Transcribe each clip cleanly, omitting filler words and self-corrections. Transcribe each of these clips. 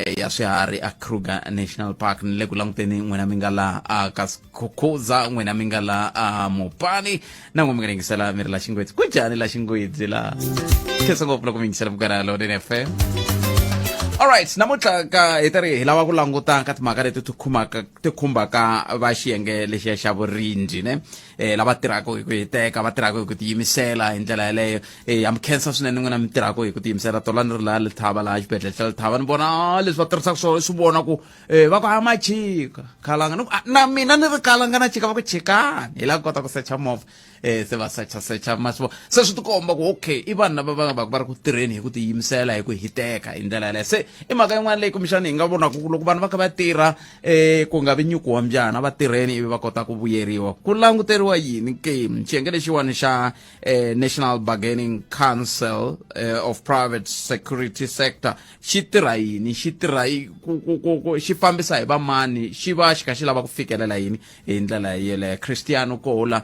Ya swiharhi a Kruger National Park. Ni le ku languteni n'wina mi nga la a ka Skukuza, n'wina mi nga la a Mopani, na n'we mi nga yingisela mi ri la Xingwedzi. Ku njhani la Xingwedzi la? Khensa ngopfu loko mi yingisela Munghana Lonene FM. Alright, namuntlha ka hi ta ri hi lava ku languta ka timhaka leti ti khumaka ti khumbaka va xiyenge lexiya xa vurindzi, ne lava tirhaka hi ku hiteka, va tirhaka hi ku tiyimisela hi ndlela yeleyo. Ha mi khensa swinene n'wina mi tirhaka hi ku tiyimisela. Tola ni ri laha Lethaba, laha xibedhlele xa Lethaba, ni vona leswi va tirhisaka swona, swi vona ku va ku a ma chika khalanga ni ku, "Ah, na mina ni ri kalanga na chika." Va ku chikani, hi lava ku kota ku secha movha. Se va secha secha ma swi vona, se swi tikomba ku okay, i vanhu lava va nga va va ri ku tirheni hi ku tiyimisela, hi ku hiteka hi ndlela yaleyo. Se i mhaka yin'wana leyi kumbexana hi nga vonaka ku loko vanhu va kha va tirha, ku nga vi nyuku wa mbyana, va tirheni ivi va kota ku vuyeriwa. Ku languteriwa yini ke xiyenge lexiwani xa National Bargaining Council of Private Security Sector? Xi tirha yini? Xi tirha ku xi fambisa hi vamani? Xi va xi kha xi lava ku fikelela yini hi ndlela yeleyo? Christiano Kohula,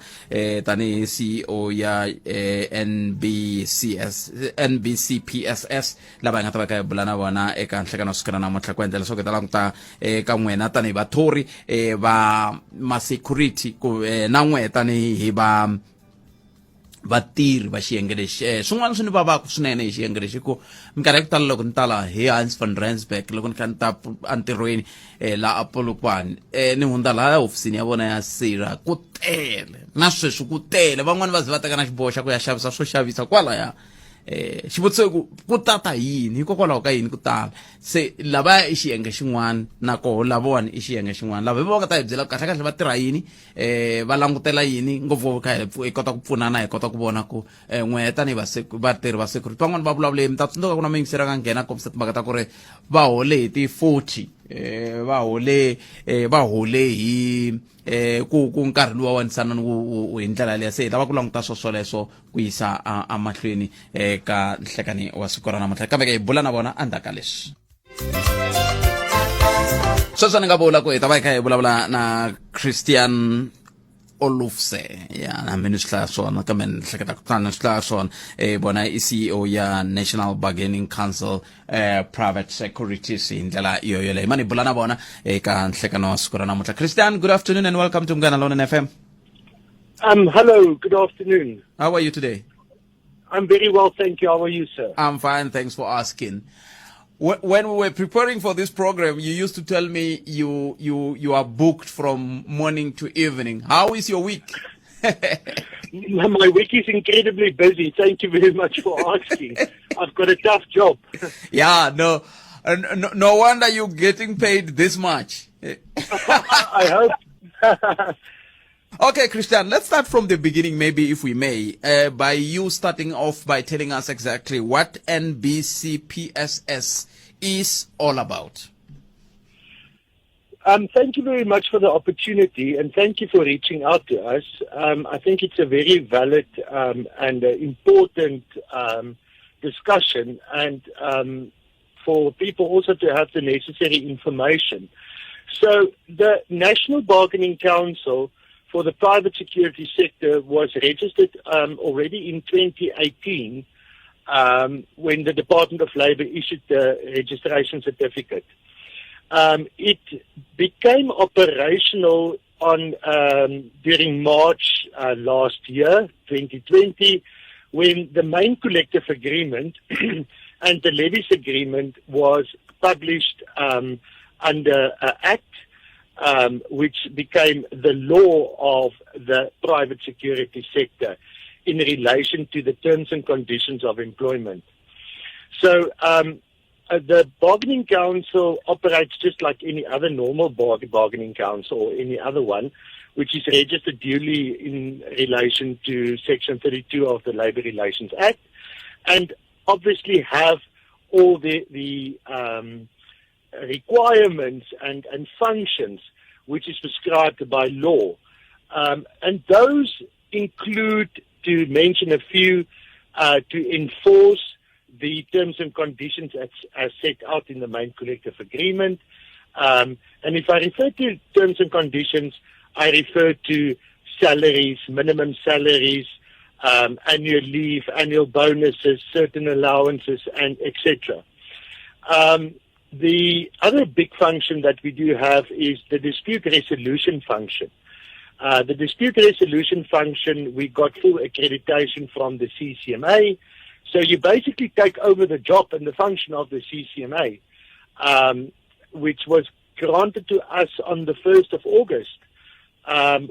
tanihi CEO ya NBCS, NBCPSS, lava hi nga ta va ka hi bula na vona eka nhlekano sukela namuntlha, ku endla leswaku hi ta languta eka n'wina tanihi vathori va ma-security ku na n'we tanihi va vatirhi va xiyenge lexi. Swin'wana swi ni vavaka swinene hi xiyenge lexi, ku minkarhi ya ku tala loko ni tala hi Hans van Rensburg, loko ni kha ni ta entirhweni laha a Polokwane, ni hundza laha hofisini ya vona ya sira, ku tele. Na sweswi ku tele, van'wani va ze va teka na xiboho xa ku ya xavisa swo xavisa kwalaya. Xivutiso i ku ku tata yini, hikokwalaho ka yini ku tala? Se lavaya i xiyenge xin'wana, na koho lavawani i xiyenge xin'wana. Lava hi va nga ta hi byela kahle kahle va tirha yini, va langutela yini ngopfungopfu, kha hi kota ku pfunana, hi kota ku vona ku n'we tanihi vatirhi va security. Van'wani va vulavule, mi ta tsundzuka ku na muyingiseri a nga nghena kombisa timhaka ta ku ri va hole hi ti-40, va hole va hole hi ku nkarhi luwa wa nsanani hi ndlela yaleyo. Se hi lava ku languta swo swoleswo ku yisa emahlweni ka nhlekani wa siku ra namuntlha, kambe ke hi bula na vona endzhaku ka leswi. Sweswo ni nga vula ku hi ta va hi kha hi vulavula na Christian Olufse, ya hambi ni swi hlaya swona, kambe ni hleketa ku tana swi hlaya swona. Vona i CEO ya National Bargaining Council Private Securities hi ndlela yo yoleyo. Mani hi bula na vona eka nhlekano wa siku ra namuntlha. Christian, good afternoon and welcome to Munghana Lonene FM. Hello, good afternoon. How are you today? I'm very well, thank you. How are you, sir? I'm fine, thanks for asking. When we were preparing for this program, you used to tell me you are booked from morning to evening. How is your week? My week is incredibly busy. Thank you very much for asking. I've got a tough job. Yeah, no, no, no wonder you're getting paid this much. I hope. Okay, Christian, let's start from the beginning, maybe, if we may, by you starting off by telling us exactly what NBCPSS is all about. Thank you very much for the opportunity, and thank you for reaching out to us. I think it's a very valid and important discussion, and for people also to have the necessary information. So the National Bargaining Council for the private security sector was registered already in 2018 when the Department of Labour issued the registration certificate. It became operational on during March last year, 2020, when the main collective agreement and the levies agreement was published under an act, which became the law of the private security sector in relation to the terms and conditions of employment. So the bargaining council operates just like any other normal bargaining council or any other one, which is registered duly in relation to Section 32 of the Labour Relations Act, and obviously have all the requirements and functions which is prescribed by law. And those include, to mention a few, to enforce the terms and conditions as set out in the main collective agreement. And if I refer to terms and conditions, I refer to salaries, minimum salaries, annual leave, annual bonuses, certain allowances, and etc. Um, The other big function that we do have is the dispute resolution function. The dispute resolution function, we got full accreditation from the CCMA. So you basically take over the job and the function of the CCMA, which was granted to us on the 1st of August.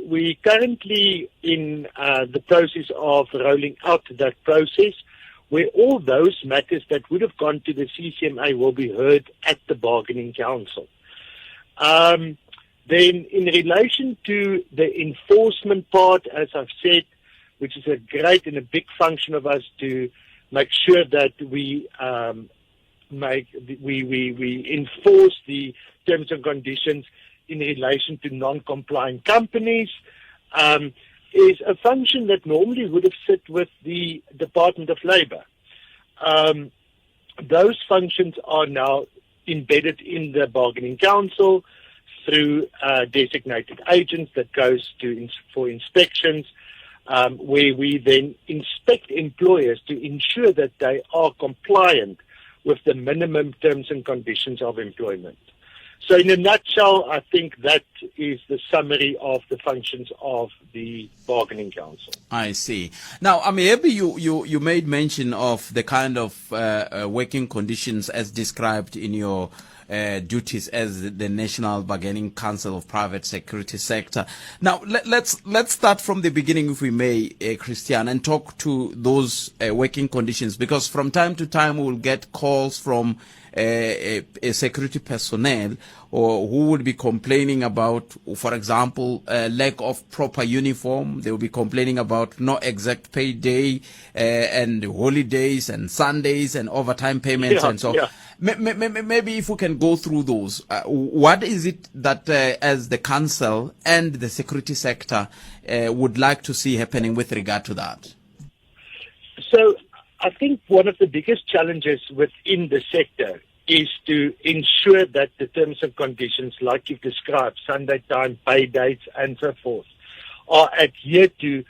We currently in the process of rolling out that process, where all those matters that would have gone to the CCMA will be heard at the bargaining council. Then in relation to the enforcement part, as I've said, which is a great and a big function of us to make sure that we we enforce the terms and conditions in relation to non-compliant companies, is a function that normally would have sit with the Department of Labor. Those functions are now embedded in the bargaining council through designated agents that goes to for inspections, where we then inspect employers to ensure that they are compliant with the minimum terms and conditions of employment. So in a nutshell, I think that is the summary of the functions of the bargaining council. I see. Now, I'm happy you made mention of the kind of working conditions as described in your duties as the National Bargaining Council of Private Security Sector. Now, let's start from the beginning, if we may, Christiaan, and talk to those working conditions, because from time to time we will get calls from a security personnel or who would be complaining about, for example, lack of proper uniform. They will be complaining about no exact pay day and holidays and Sundays and overtime payments and so on. Maybe if we can go through those, what is it that as the council and the security sector would like to see happening with regard to that? So I think one of the biggest challenges within the sector is to ensure that the terms and conditions, like you've described, Sunday time, pay dates, and so forth, are adhered to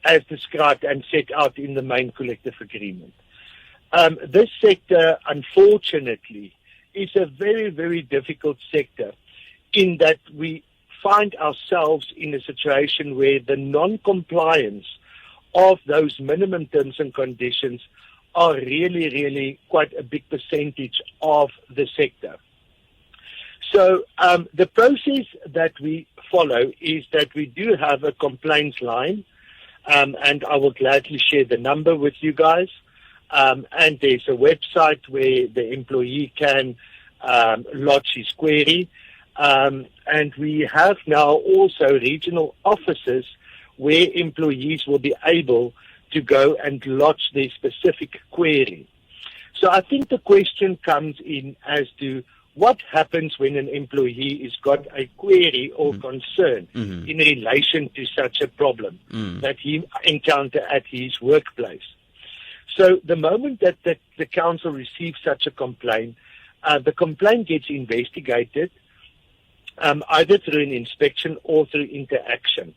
as described and set out in the main collective agreement. This sector, unfortunately, is a very, very difficult sector in that we find ourselves in a situation where the non-compliance of those minimum terms and conditions are really, really quite a big percentage of the sector. So the process that we follow is that we do have a complaints line, and I will gladly share the number with you guys. And there's a website where the employee can lodge his query. And we have now also regional offices where employees will be able to go and lodge their specific query. So I think the question comes in as to what happens when an employee has got a query or concern in relation to such a problem that he encounter at his workplace. So the moment that the council receives such a complaint, the complaint gets investigated either through an inspection or through interaction.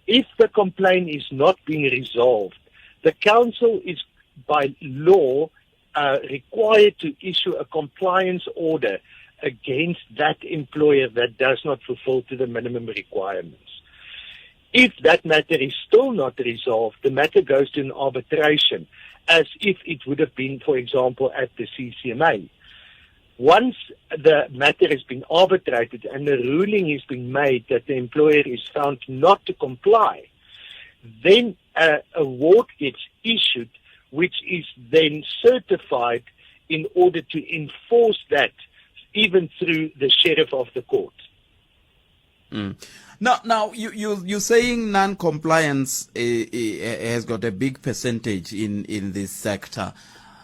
If the complaint is not being resolved, the council is by law required to issue a compliance order against that employer that does not fulfill to the minimum requirements. If that matter is still not resolved, the matter goes to an arbitration, as if it would have been, for example, at the CCMA. Once the matter has been arbitrated and the ruling has been made that the employer is found not to comply, then an award gets issued, which is then certified in order to enforce that, even through the sheriff of the court. Now you're saying non-compliance has got a big percentage in this sector.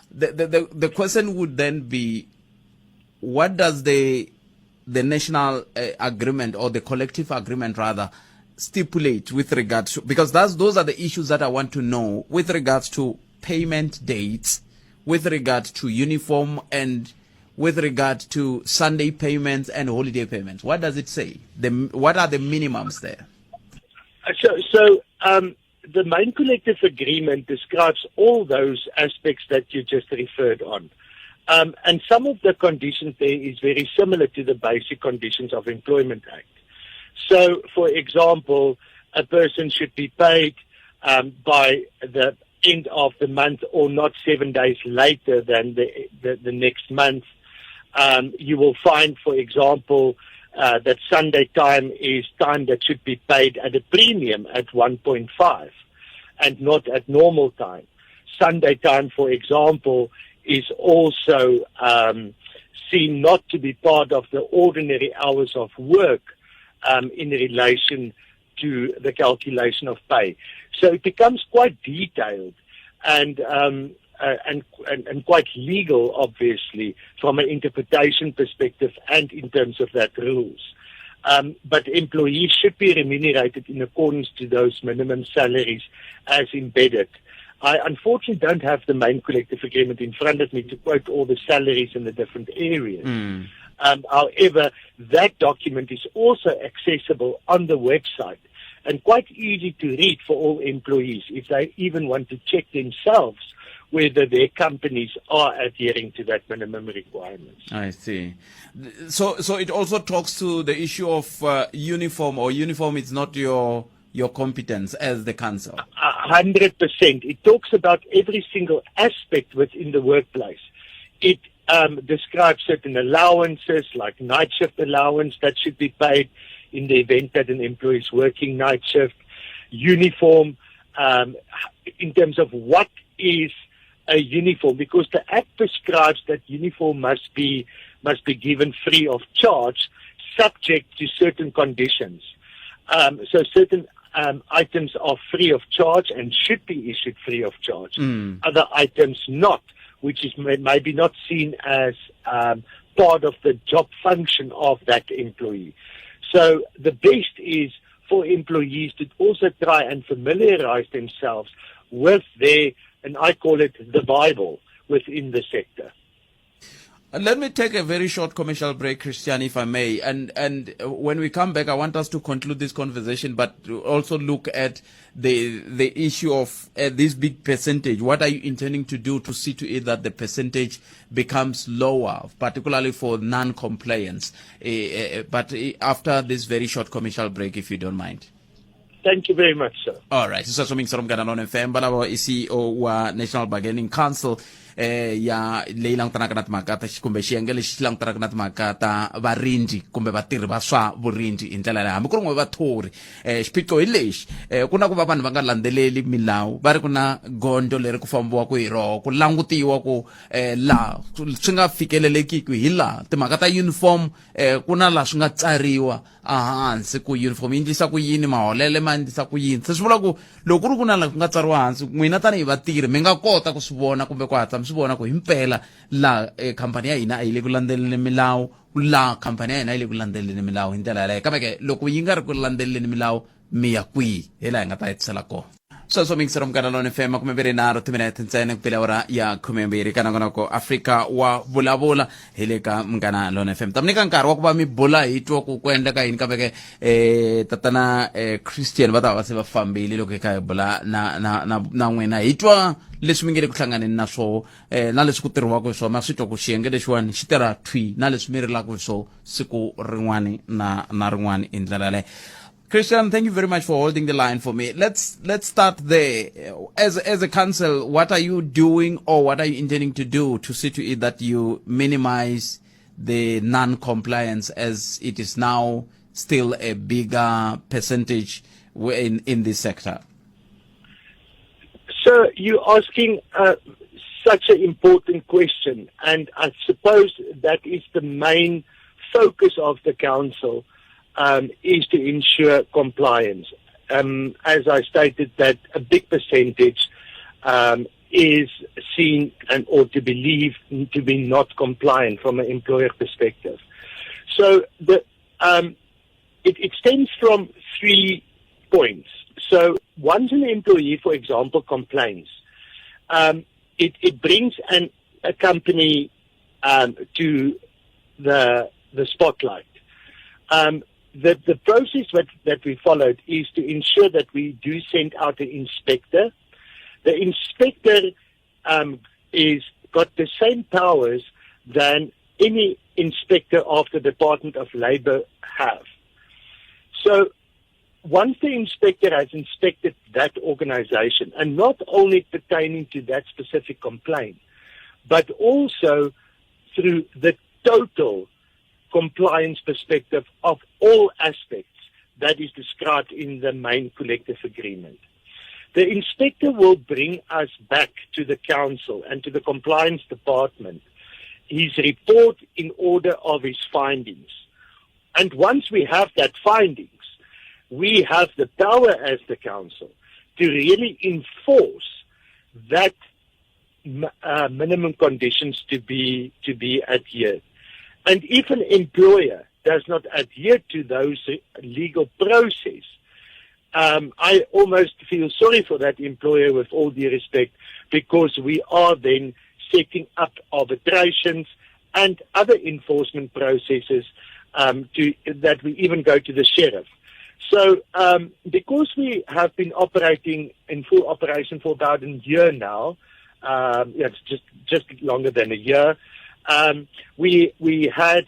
The question would then be, what does the national agreement, or the collective agreement rather, stipulate with regards to, because those are the issues that I want to know with regards to payment dates, with regard to uniform, and with regard to Sunday payments and holiday payments. What does it say? What are the minimums there? So the main collective agreement describes all those aspects that you just referred on. And some of the conditions there is very similar to the Basic Conditions of Employment Act. So, for example, a person should be paid by the end of the month or not 7 days later than the next month. You will find, for example, that Sunday time is time that should be paid at a premium at 1.5 and not at normal time. Sunday time, for example, is also seen not to be part of the ordinary hours of work in relation to the calculation of pay. So it becomes quite detailed and quite legal, obviously, from an interpretation perspective and in terms of that rules. But employees should be remunerated in accordance to those minimum salaries as embedded. I unfortunately don't have the main collective agreement in front of me to quote all the salaries in the different areas. However, that document is also accessible on the website and quite easy to read for all employees if they even want to check themselves whether their companies are adhering to that minimum requirements. I see. So it also talks to the issue of uniform, or uniform is not your competence as the council. 100%. It talks about every single aspect within the workplace. It describes certain allowances like night shift allowance that should be paid in the event that an employee is working night shift, uniform, in terms of what is a uniform, because the Act prescribes that uniform must be given free of charge, subject to certain conditions. So certain items are free of charge and should be issued free of charge. Other items not, which is maybe not seen as part of the job function of that employee. So the best is for employees to also try and familiarize themselves with their, and I call it the Bible, within the sector. Let me take a very short commercial break, Christian, if I may. And when we come back, I want us to conclude this conversation, but to also look at the issue of this big percentage. What are you intending to do to see to it that the percentage becomes lower, particularly for non-compliance? But after this very short commercial break, if you don't mind. Thank you very much, sir. All right. Sweswo yingisela Munghana Lone FM, valavo i CEO wa National Bargaining Council ya leyi langutanaka na timhaka ta, kumbe xiyenge lexi xi langutanaka na timhaka ta varindzi kumbe vatirhi va swa vurindzi hi ndlela leyi, hambi ku ri n'we vathori. Xiphiqo hi lexi, ku na ku va vanhu va nga landzeleli milawu, va ri ku na gondzo leri ku fambiwaka hi roho, ku langutiwa ku laha swi nga fikelelekiki hi laha timhaka ta uniform, ku na laha swi nga tsariwa ehansi ku uniform yi endlisa ku yini, maholele ma endlisa ku yini. Se swi vula ku loko ku ri ku na laha ku nga tsariwa hansi, n'wina tanihi vatirhi mi nga kota ku swi vona kumbe ku hatla mi swi vona ku himpela laha khampani ya hina a yi le ku landzeleni milawu, laha khampani ya hina yi le ku landzeleni milawu hi ndlela yaleyo. Kambe ke loko yi nga ri ku landzeleni milawu, mi ya kwihi? Hi laha hi nga ta hetisela kona sweswo. Mingisero Munghana Lone FM, 23 timinete ntsena ku pela awara ya 12 ka nongonoko Afrika wa Vulavula hi le ka Munghana Lone FM. Ta mi nyika nkarhi wa ku va mi bula, hi twa ku ku endleka yini. Kambe ke tatana Christian va ta va se va fambile loko hi kha hi bula na n'wina, hi twa leswi mi nge le ku hlanganeni na swoho na leswi ku tirhiwaka hi swona. Ma swi twa ku xiyenge lexiwani xi tirha thwi na leswi mi rilaka hi swoho siku rin'wani na rin'wani hi ndlela yaleyo. Christian, thank you very much for holding the line for me. Let's start there. As a council, what are you doing or what are you intending to do to see to it that you minimize the non-compliance, as it is now still a bigger percentage in this sector? So you're asking such an important question, and I suppose that is the main focus of the council, is to ensure compliance. As I stated, that a big percentage is seen and or to believe to be not compliant from an employer perspective. So it stems from three points. So once an employee, for example, complains, it brings a company to the spotlight. The process that we followed is to ensure that we do send out an inspector. The inspector is got the same powers than any inspector of the Department of Labor have. So once the inspector has inspected that organization, and not only pertaining to that specific complaint, but also through the total compliance perspective of all aspects that is described in the main collective agreement. The inspector will bring us back to the council and to the compliance department his report in order of his findings. And once we have that findings, we have the power as the council to really enforce that minimum conditions to be adhered. And if an employer does not adhere to those legal process, I almost feel sorry for that employer, with all due respect, because we are then setting up arbitrations and other enforcement processes that we even go to the sheriff. So because we have been operating in full operation for about a year now, it's just longer than a year, we had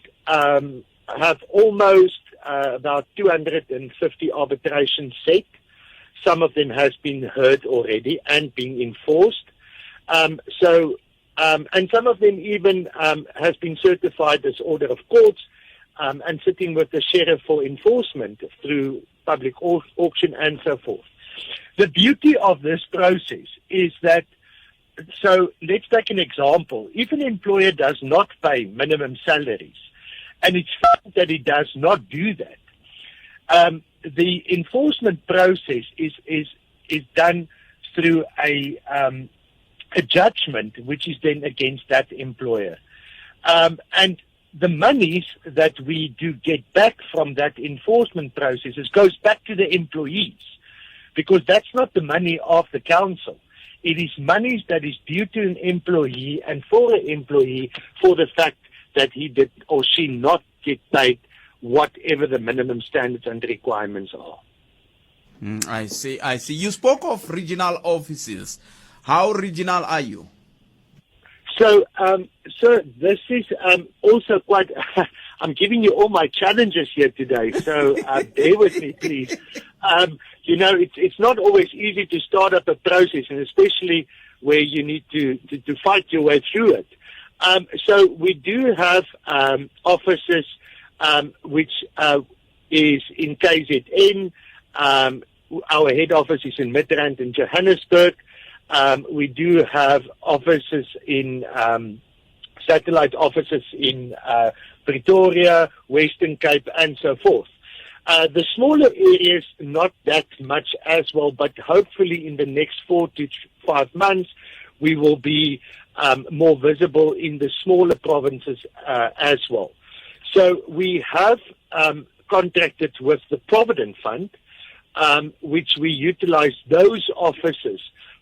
have almost about 250 arbitrations set. Some of them has been heard already and being enforced. And some of them even has been certified as order of courts, and sitting with the sheriff for enforcement through public auction and so forth. The beauty of this process is that, so let's take an example. If an employer does not pay minimum salaries, and it's found that he does not do that, the enforcement process is done through a judgment, which is then against that employer. And the monies that we do get back from that enforcement process goes back to the employees, because that's not the money of the council. It is monies that is due to an employee and for an employee for the fact that he did or she not get paid whatever the minimum standards and requirements are. I see. You spoke of regional offices. How regional are you? So, sir, this is also quite... I'm giving you all my challenges here today, so bear with me, please. It's not always easy to start up a process, and especially where you need to fight your way through it. So we do have offices which is in KZN. Our head office is in Midrand in Johannesburg. We do have offices in satellite offices in Pretoria, Western Cape, and so forth. The smaller areas, not that much as well, but hopefully in the next 4 to 5 months, we will be more visible in the smaller provinces as well. So we have contracted with the Provident Fund, which we utilize those offices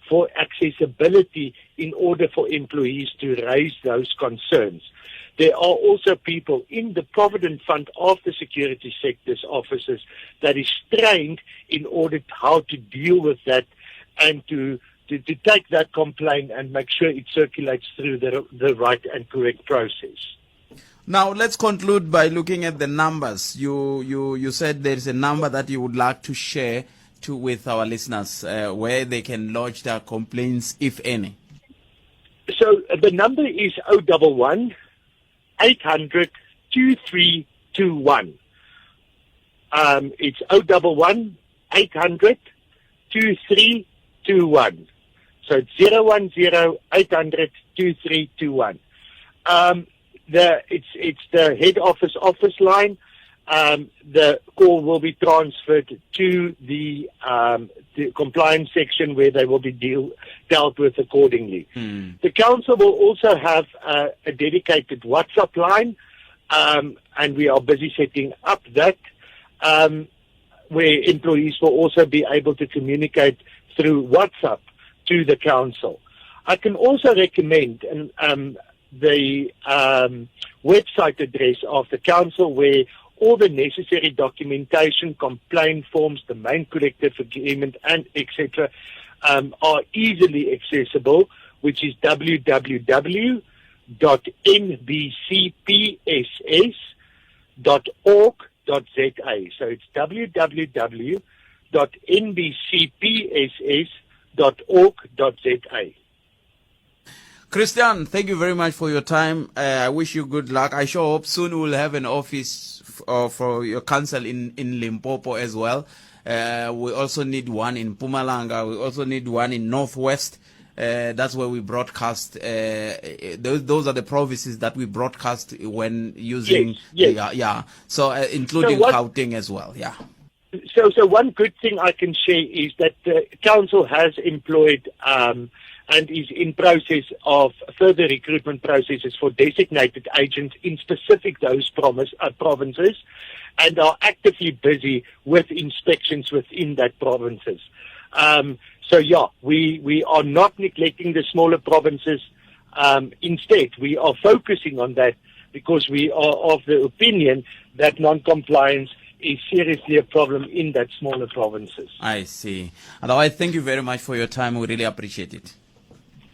for accessibility in order for employees to raise those concerns. There are also people in the Provident Fund of the security sector's offices that is trained in order how to deal with that and to take that complaint and make sure it circulates through the right and correct process. Now, let's conclude by looking at the numbers. You said there is a number that you would like to share with our listeners, where they can lodge their complaints, if any. So the number is 011 800 2321. It's 011 800 2321. So it's 010 800 2321. It's the head office line. The call will be transferred to the compliance section, where they will be dealt with accordingly. The council will also have a dedicated WhatsApp line, and we are busy setting up that, where employees will also be able to communicate through WhatsApp to the council. I can also recommend the website address of the council, where all the necessary documentation, complaint forms, the main collective agreement, and etc., are easily accessible, which is www.secsa.org.za. dot nbcpss dot org dot za. So it's www dot nbcpss dot org dot za. Christian, thank you very much for your time. I wish you good luck. I sure hope soon we'll have an office for your council in Limpopo as well. We also need one in Mpumalanga. We also need one in Northwest. That's where we broadcast. Those are the provinces that we broadcast when using. Yes. The, yeah. So including So what- Gauteng as well. Yeah. So one good thing I can share is that the council has employed and is in process of further recruitment processes for designated agents in specific those provinces, and are actively busy with inspections within that provinces. So yeah, we are not neglecting the smaller provinces. Instead, we are focusing on that because we are of the opinion that non-compliance is seriously a problem in that smaller provinces. I see. Otherwise, thank you very much for your time. We really appreciate it.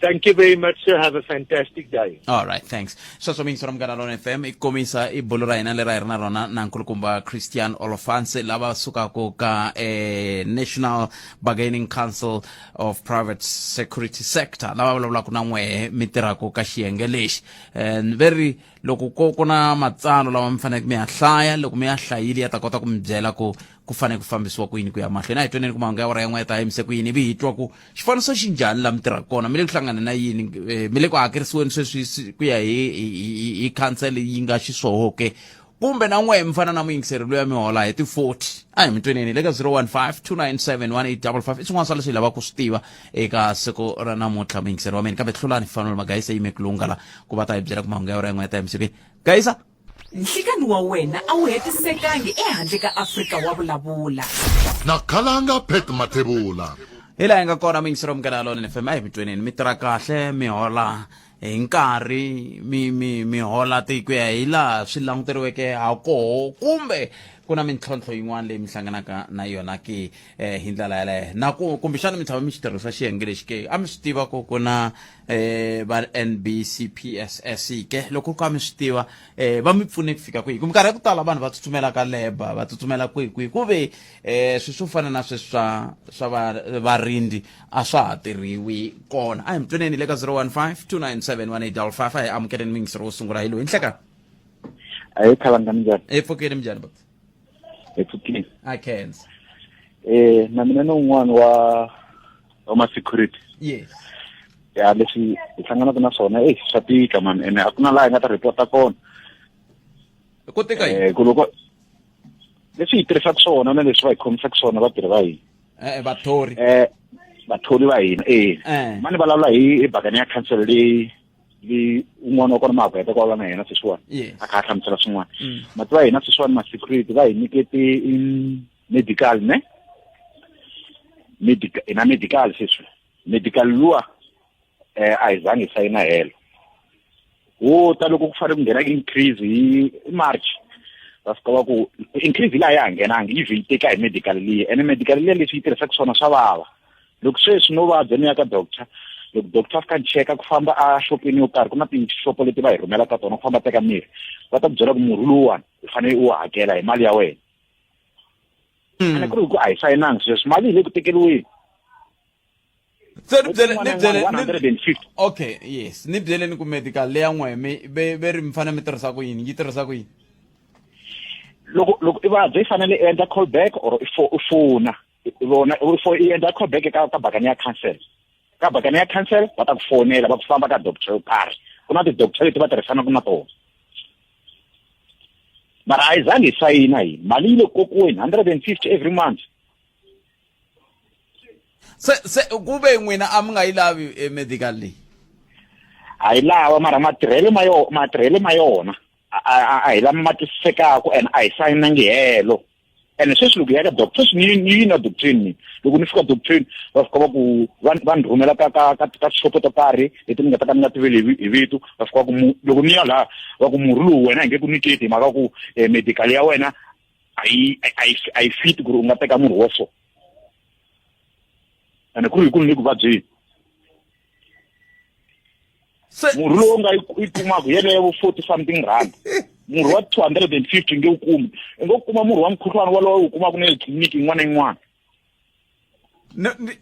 Thank you very much, sir. Have a fantastic day. All right, thanks. Sweswo miyingiselo Munghana Lona FM i komisa i bolo ra hina leri a hi ri na rona na nkulukumba Christian Olofantse lava sukaka ka National Bargaining Council of Private Security Sector, lava vulavulaka na n'wehe mi tirhaka ka xiyenge lexi. Ve ri loko ko ku na matsalwa lama mi faneleke mi ya hlaya, loko mi ya hlayile ya ta kota ku mi byela ku ku fanele ku fambisiwa ku yini ku ya mahlweni. A hi twaneni ku mahungu ya awara ya n'we ya ta yimise ku yini, ivi hi twa ku xifaniso xi njhani la mi tirhaka kona, mi le ku hlangana na yini, mi le ku hakerisiweni sweswi ku ya hi council yi nga xiswoho ke, kumbe na n'we mi fana na muyingiseri loyi mi hola hi ti-40. A hi mi tweneni le ka 015 297 1855. I swin'wana swa leswi hi lavaka ku swi tiva eka siku ra namuntlha, muyingiseri wa mina. Kambe hlulani Fanelo Magayisa yime ku lunga la ku va ta hi byela ku mahungu ya wura yin'we ya ta yimise kuyini. Gayisa. Nhlikani wa wena a wu hetisekangi ehandle ka Afrika wa vulavula. Na khalanga Pat Mathebula. Hi laha hi nga kona, muyingiseri wa Munghana Lonene FM. A hi mi tweneni, mi tirha kahle, mi hola hi nkarhi, mi hola ti ku ya hi laha swi languteriweke ha koho, kumbe ku na mintlhontlho yin'wana leyi mi hlanganaka na yona ke hi ndlela yaleyo, na ku kumbexana mi tshama mi xi tirhisa xiyenge lexi ke, a mi swi tiva ku ku na va NBCPSS ke? Loko ku a mi swi tiva, va mi pfune ku fika kwihi? Ku minkarhi ya ku tala vanhu va tsutsumela ka labour, va tsutsumela kwihi kwihi, ku ve swilo swo fana na sweswi swa varindzi a swa ha tirhiwi kona. A hi mi tweneni le ka 015 297 1855. A hi amukeleni muyingiseri wo sungula, hi loyi. Nhleka. Ayi, khalanga, minjhani? Hi pfukile, minjhani bot? Hi pfukile. A khensa. Na mina ni un'wana wa ma security. Ya, leswi hi hlanganaka na swona, swa tika man, ene a ku na laha hi nga ta report-a kona. Ku tika yini? Ku loko leswi hi tirhisaka swona na leswi va hi khomisaka swona vatirhi va hina. Vathori. Vathori va hina. Mani vulavula hi bakani ya council leyi un'wana wa kona ma ha ku heta ku vulavula na yena sweswiwani. A kha a hlamusela swin'wana. Mati va hina sweswiwani ma security va hi nyikete medical ne? Medical, ina medical sweswi. Medical luwa a hi zangi hi sayina helo. Wo ta loko ku fanele ku nghena increase hi March, va fika va ku increase laha ya ha nghenangi, yi vhe yi teka hi medical liya, ene medical liya leswi yi tirhisaka swona swa vava. Loko sweswi no vabya ni ya ka doctor, loko doctor a fika ni cheka, ku famba a xopeni yo karhi, ku na tixopo leti va hi rhumelaka tona, ku famba teka mirhi, va ta ku byela ku murhi lowuwani u fanele u hakela hi mali ya wena. Ene ku ri ku a hi sayinangi sweswi, mali yi le ku tekeriweni. Se ni byele, ni byele, One hundred and fifty. Okay, yes, ni byeleni ku medical leya n'we mi ve ri mi fanele mi tirhisa ku yini, yi tirhisa ku yini? Loko i vabya, i fanele i endla call back or i fona vona, i endla call back ka bakani ya council. Ka bakani ya council va ta ku fonela, va ku famba ka doctor yo karhi, ku na ti-doctor leti va tirhisanaka na tona. Mara a hi zangi hi sayina hi mali yi le kokiweni 150 every month. Se ku ve n'wina a mi nga yi lavi medical leyi? A yi lava, mara matirhelo ma yona a hi lama ma twisisekaku, and a hi sayinangi helo. Ene sweswi loko ya ka doctor, sweswi ni yi na doctorini mina, loko ni fika doctorini va fika va ku va ni rhumela ka tixopo to karhi leti ni nga ta ka ni nga tiveli hi vito. Va fika va ku loko ni ya laha, va ku murhi lowu wena hi nge ku nyiketi hi mhaka ku medical ya wena a yi fit ku ri u nga teka murhi wo so, ene ku ri hi ku ni le ku vabyeni. Murhi lowu nga yi kumaka yeleyo vo 40 something rand, murhi wa 250 nge wu kumi. I ngo kuma murhi wa mukhuhlwani walowo wu kumaka na le tliliniki yin'wana na yin'wana.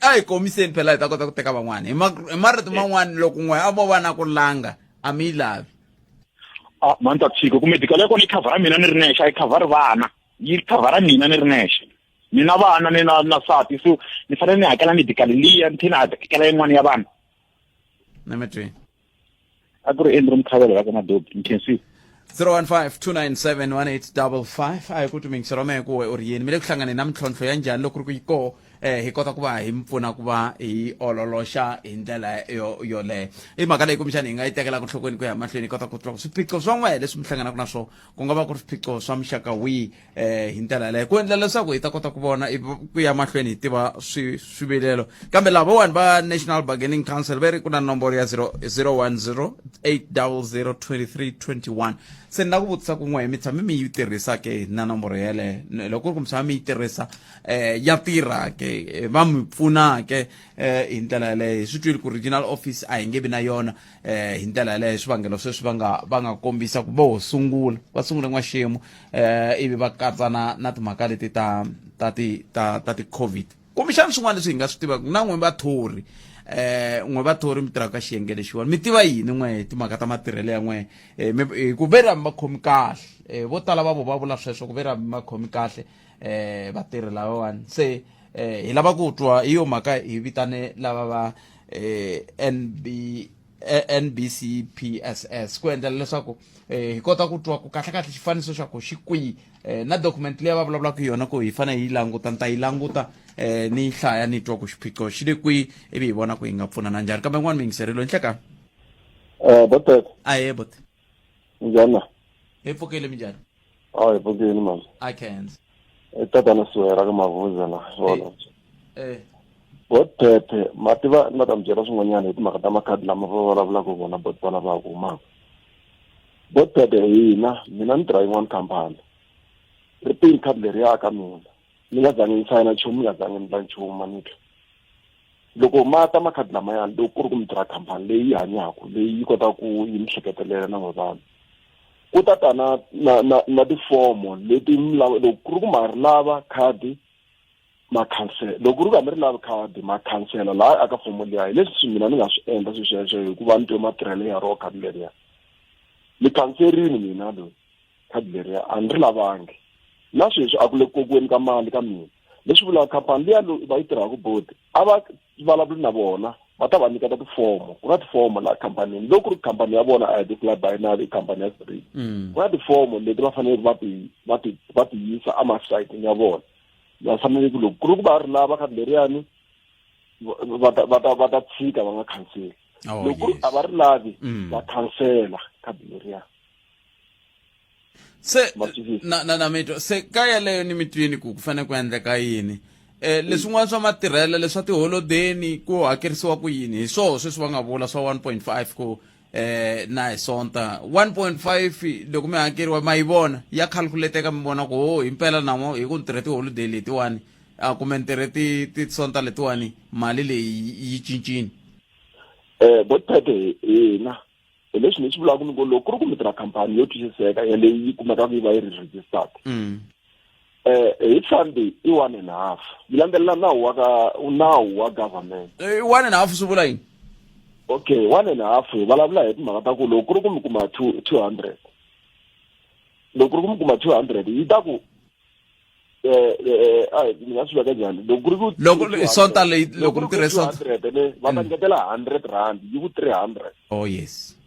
A hi komiseni phela, hi ta kota ku teka van'wana hi marito man'wana. Loko n'we a vo va na ku langa, a mi yi lavi? A mani ta tshika ku medical ya kona yi khavhara mina ni ri nexe, a yi khavhari vana, yi khavhara mina ni ri nexe. Ni na vana, ni na na nsati, so ni fanele ni hakela medical liya, ni tlhela ni hakela yin'wana ya vana. Na mi twi. A ku ri Andrew Mkhavelo la ka Madobi. Ni khensile. 015-297-1855. A hi ku twi mehe ku we u ri yini, mi le ku hlanganeni na mintlhontlho ya njhani? Loko ri ku yi koho, hi kota ku va hi mi pfuna ku va hi ololoxa hi ndlela yo yoleyo. I mhaka leyi kumbexani hi nga yi tekelaka nhlokweni ku ya mahlweni, hi kota ku twa swiphiqo swa n'wehe leswi mi hlanganaka na swona, ku nga va ku ri swiphiqo swa muxaka wihi, hi ndlela yaleyo, ku endlela leswaku hi ta kota ku vona ku ya mahlweni hi tiva swivilelo. Kambe lavawani va National Bargaining Council ve ri ku na nomboro ya 010 800 2321. Se ni la ku vutisa ku n'we mi tshame mi yi tirhisa ke na nomboro yeleyo? Loko ku ri ku mi tshama mi yi tirhisa, ya tirha ke? Va mi pfuna ke hi ndlela yaleyo? Hi swi twile ku regional office a hi nge vi na yona hi ndlela yaleyo, swivangelo sweswi va nga kombisa ku vo sungula va sungule n'waxemu, ivi va katsa na timhaka leti ta ti-COVID. Kumbexana swin'wana leswi hi nga swi tivaka na n'we vathori, n'we vathori mi tirhaka ka xiyenge lexiwani, mi tiva yini n'we hi timhaka ta matirhelo ya n'we? Hi ku ve ri mi va khomi kahle, vo tala va vo va vula sweswo ku ve ri mi va khomi kahle vatirhi lavawani. Se hi lava ku twa, hi yo mhaka hi vitane lava va NB NBCPSS, ku endlela leswaku hi kota ku twa ku kahle kahle xifaniso xa ku xi kwihi, na document leyi va vulavulaka yona ku hi fanele hi yi languta. Ni ta yi languta, ni yi hlaya, ni twa ku xiphiqo xi le kwihi, ivi hi vona ku hi nga pfunana njhani. Kambe n'wana miyingiserilo nhleka. Botet. Ahe bote. Njhani? Hi pfukile, minjhani? A hi pfukile mani. I can't. I tatana Siwera ka Mavuza la vona. Botete, ma tiva ni ta mi byela swin'wanyana hi timhaka ta makhadi lama va vulavulaka vona bot va lava ku humaka. Botete, hina mina ni tirha yin'wana khampani. Ri tini khadi leriya ka mina. Ni nga zangi ni sayina nchumu, ni nga zangi ni endla nchumu manitwa. Loko ma ta makhadi lamayani, loko ku ri ku mi tirha khampani leyi yi hanyaka, leyi yi kotaka ku yi mi hleketelela na n'we vanhu, ku ta ta na tifomo leti mi lava. Loko ku ri ku ma ri lava khadi, ma khansela. Loko ku ri ku a mi ri lavi khadi, ma khansela laha aka fomo liya. Hi leswi mina ni nga swi endla swilo sweswo, hikuva ni twe matirhelo ya roho khadi leriya. Ni khanserini mina loyi khadi leriya, a ni ri lavangi. Na sweswi a ku le kokiweni ka mali ka mina, leswi vulaka khampani liya va yi tirhaka boti, a va vulavuli na vona, va ta va nyiketa tifomo. Ku na tifomo laha khampanini, loko ku ri khampani ya vona a hi ti-fly by night, i khampani ya street. Ku na tifomo leti va faneleke va ti yisa emasayitini ya vona. Va fanele ku loko ku ri ku va ri lava khadi leriyani, va ta tshika, va nga khanseli. Loko ku ri a va ri lavi, va khansela khadi leriya. Se na mitwa se ka yeleyo ni mitwini ku fanele ku endleka yini, leswin'wana swa matirhelo leswa tiholodeni ku hakerisiwa ku yini? Hi swoho sweswi va nga vula swa 1.5 ku na hi sonta 1.5, loko mi hakeriwa ma yi vona ya calculateka, mi vona ku ho himpela namo hi ku ni tirhe tiholideyi letiwani, a kumbe ni tirhe ti sonta letiwani, mali leyi yi cincini? Botete, hina hi leswi ni swi vulaka ni ku loko ku ri ku mi tirha khampani yo twisiseka ya leyi yi kumekaka yi va yi ri registered, hi Sunday i 1.5, yi landzelela nawu wa ka nawu wa government. 1.5 swi vula yini? Okay, 1.5 hi vulavula hi timhaka ta ku loko ku ri ku mi kuma 200, loko ku ri ku mi kuma 200, yi ta ku ni nga swi veka njhani? Loko ku ri ku Loko sonta leyi, loko ni tirhe sonta. 200 ne va ta ngetela R100, yi ku 300. Oh yes.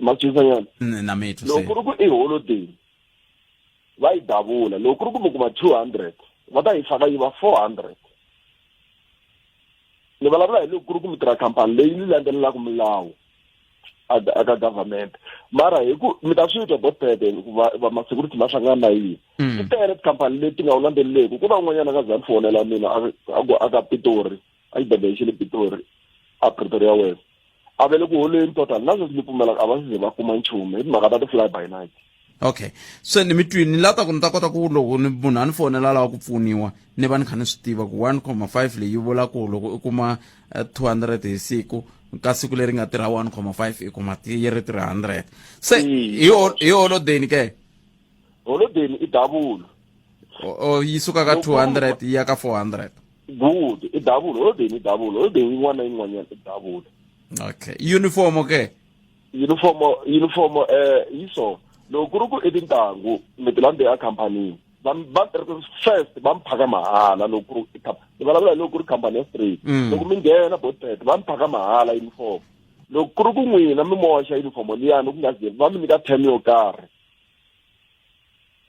Ma swi twisisa? Na mitwa. Loko ku ri ku i holiday, va yi davula. Loko ku ri ku mi kuma 200, va ta yi faka yi va 400. Ni vulavula hi loko ku ri ku mi tirha khampani leyi ni landzelelaka milawu aka government. Mara hi ku mi ta swi twa botete, va ma-security ma hlangana na yini. Ti tele tikhampani leti nga wu landzeleleki. Ku na un'wanyana a nga za ni fonela mina, a ku aka Pitori, a xibedhlele xa le Pitori, a Pretoria West, a ve le ku holeni total. Na sweswi ni pfumelaka a va se ze va kuma nchumu hi timhaka ta ti-fly by night. Okay, se ni mi twini. Ni lava ta ku ni ta kota ku loko ni munhu a ni fonela a lava ku pfuniwa, ni va ni kha ni swi tiva ku 1,5 leyi vula ku loko u kuma 200 hi siku. Ka siku leri nga tirha 1,5 i kuma yi ri 300. Se hi hi holodeni ke? Holodeni i double. O yi suka ka 200 yi ya ka 400. Good, i double holodeni, i double holodeni yin'wana na yin'wanyana i double. Okay, uniform ke? Uniform yi so loko ku ri ku i tintangu mi ti landze a khampanini, va va first va mi phaka mahala. Loko ku ri ni vulavula hi loko ku ri khampani ya straight. Loko mi nghena botpet va mi phaka mahala uniform. Loko ku ri ku n'wina mi moxa uniform liyani ku nga ze va mi nyika term yo karhi,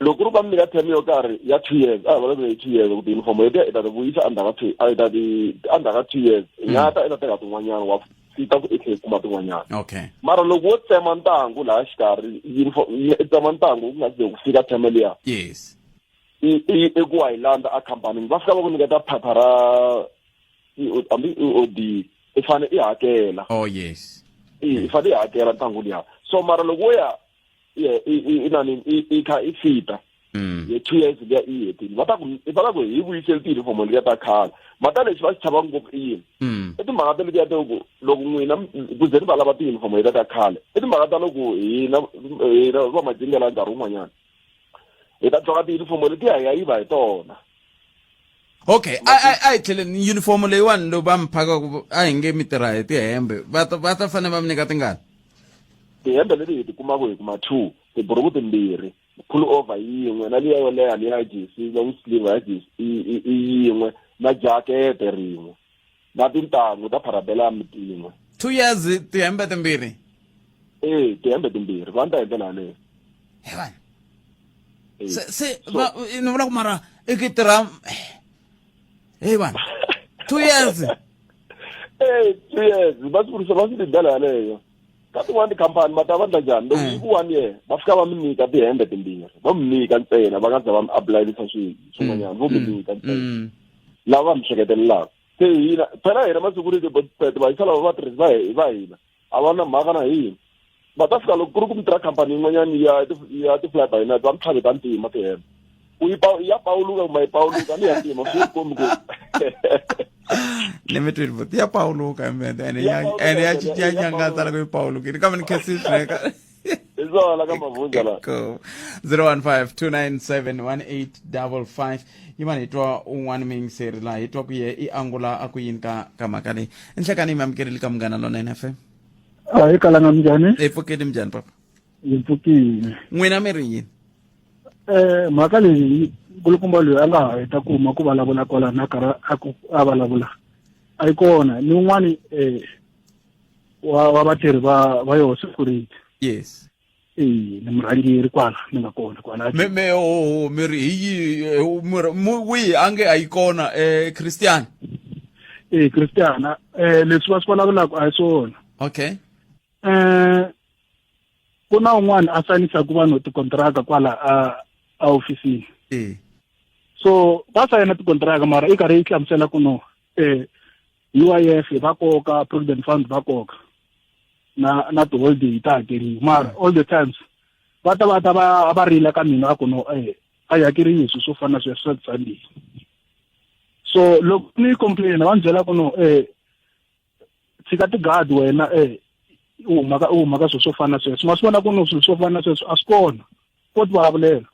loko ku ri va mi nyika term yo karhi ya 2 years, a hi vulavula hi 2 years, ku ti-uniform letiya i ta ti vuyisa endzhaku ka two, a i ta ti endzhaku ka 2 years i nga ta i ta teka tin'wanyana, wa fita ku i tlhela i kuma tin'wanyana. Mara loko wo tsema ntangu laha xikarhi, uniform i tsema ntangu ku nga ze ku fika term liya, i ku wa yi landza a khampanini, va fika va ku nyiketa phepha ra hambi EOD, i fane i hakela. Oh yes. I fane i hakela ntangu liya. So mara loko wo ya i nani i kha i fita ye 2 years liya i hetile, va ta ku hi vuyiseli ti-uniform liya ta khale. Mata lexi va xi chavaka ngopfu i yini? I timhaka ta letiya ta ku loko n'wina ku ze ni va lava ti-uniform letiya ta khale, i timhaka ta loko hina va majingela nkarhi wun'wanyana hi ta dloka ti-uniform letiya hi ya yiva hi tona. Okay, a hi tlheleni uniform leyiwani lowu va mi phakaku. A hi nge mi tirha hi tihembe, va ta fanele va mi nyika tingani? Tihembe leti hi ti kumaka, hi kuma two, tiburuku timbirhi, pull over yin'we, na liya yo leha liya jesi, long sleeve ya jesi i yin'we, na jakete rin'we, na tintangu ta parabellum tin'we. 2 years, tihembe timbirhi? E, tihembe timbirhi, va ndla hi ndlela yaleyo. He vanhu, se va ni vula ku mara i ki tirha hey vanhu, 2 years. E, 2 years va swi vurisa, va swi hi ndlela yaleyo. Ka tin'wani tikhampani ma ta va ndla njhani? Loko yi ku one year, va fika va mi nyika tihembe timbirhi, va mi nyika ntsena, va nga za va mi apulayelisa swi swin'wanyana, vo mi nyika ntsena lava va mi hleketelelaka. Se hina phela hina ma-security botpet va yisa lava vatirhisi va hina a va na mhaka na hina. Va ta fika loko ku ri ku mi tirha khampani yin'wanyani ya ti-fly by night, va mi tlhave ta ntima tihembe, ku yi ya pawuluka kumbe yi pawuluka ni ya ntima swi kombi ku Ni mi twile buti, ya pawuluka ende ene ya nyangatsa loko yi pawulukile, kambe ni khensile swinene. Hi swona ka mavhunza la. Cool. 015 297 1855. Yimani hi twa un'wana muyingiseri laha, hi twa ku ye i angula a ku yini ka mhaka leyi. Nhlekani yi mi amukerile ka Munghana Lonene FM. A hi kalanga, minjhani? Hi pfukile, minjhani papa? Hi pfukile. N'wina mi ri yini? Mhaka leyi nkulukumba loyi a nga ha heta kuma ku vulavula kwala na karhi a ku a vulavula a yi kona ni un'wani wa vatirhi va yoho security. Eh, ni murhangeri kwala ni nga kona kwala. Me oh, mi ri hi yi mi ri wihi a nge a yi kona, Christian? Eh, Christian, leswi va swi vulavulaka a hi swona. Ku na un'wana a sayinisaka vanhu tikontiraka kwala a ofisini. So va sayina tikontiraka, mara i karhi yi hlamusela ku no UIF va koka, provident fund va koka, na ti-holiday ta hakeriwa, mara all the times va ta va rila ka mina va ku no a yi hakeriwi swilo swo fana na sweswo swa Sunday. So loko ni complain, va ni byela ku no tshika tigadi wena, u huma ka swilo swo fana na sweswo. Ma swi vona ku no swilo swo fana na sweswo a swi kona ko ti vulavulela.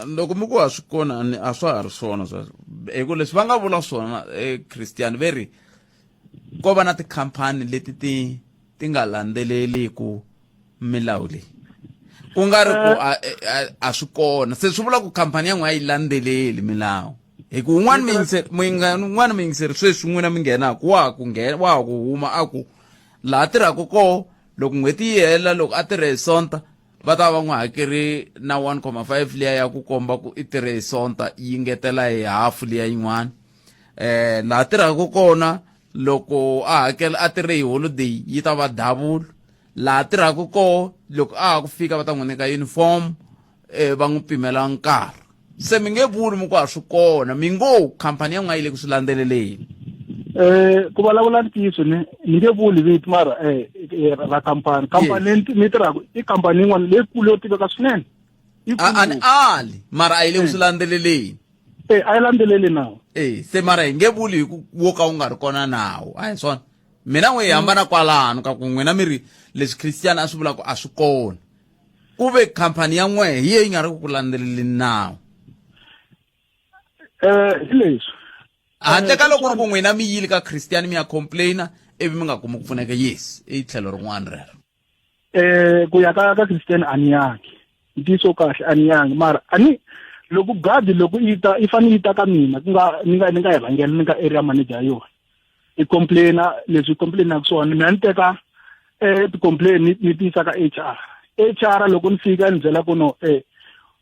Loko mi ku a swi kona ni a swa ha ri swona sweswo, hi ku leswi va nga vula swona, Christian, ve ri ko va na tikhampani leti ti nga landzeleliku milawu leyi, ku nga ri ku a swi kona. Se swi vula ku khampani ya n'we a yi landzeleli milawu, hi ku un'wana muyingiseri, un'wana muyingiseri sweswi n'wina mi nghenaku wa ha ku nghena, wa ha ku huma, a ku laha tirhaka koho loko n'hweti yi hela, loko a tirhe hi Sonta, va ta va n'wi hakeri na 1,5 liya ya ku komba ku i tirhe hi Sonta, yi ngetela hi hafu liya yin'wana. Laha tirhaka kona loko a hakela a tirhe hi holiday yi ta va double. Laha tirhaka koho loko a ha ku fika va ta n'wi nyika uniform, va n'wi pimela nkarhi. Se mi nge vuli mi ku a swi kona, mi ngo khampani ya n'we a yi le ku swi landzeleleni. Ku vulavula ntiyiso, ni nge vuli vito, mara ra khampani leyi ni tirhaka i khampani yin'wana leyikulu yo tiveka swinene. A ni ali, mara a yi le ku swi landzeleleni. Eh, a yi landzeleli nawu. Eh, se mara hi nge vuli hi ku wo ka wu nga ri kona nawu a hi swona mina n'we hi hambana kwalano ka ku n'wina mi ri leswi christian a swi vulaka a swi kona ku ve khampani ya n'we hi ye yi nga ri ku ku landzeleli nawu. Eh, hi leswi. Handle ka loko ri ku n'wina mi yile ka christian mi ya complaina ivi mi nga kumi ku pfuneka, yes, i tlhelo rin'wana rero. Eh, ku ya ka Christian a ni yangi, ntiyiso kahle a ni yangi, mara a ni loko gadi loko yi ta yi fanele yi ta ka mina, ku nga ni nga yi rhangela, ni nga area manager ya yona, i complaina leswi i complainaka swona, mina ni teka ti-complain ni ti yisa ka HR. HR loko ni fika ni byela ku no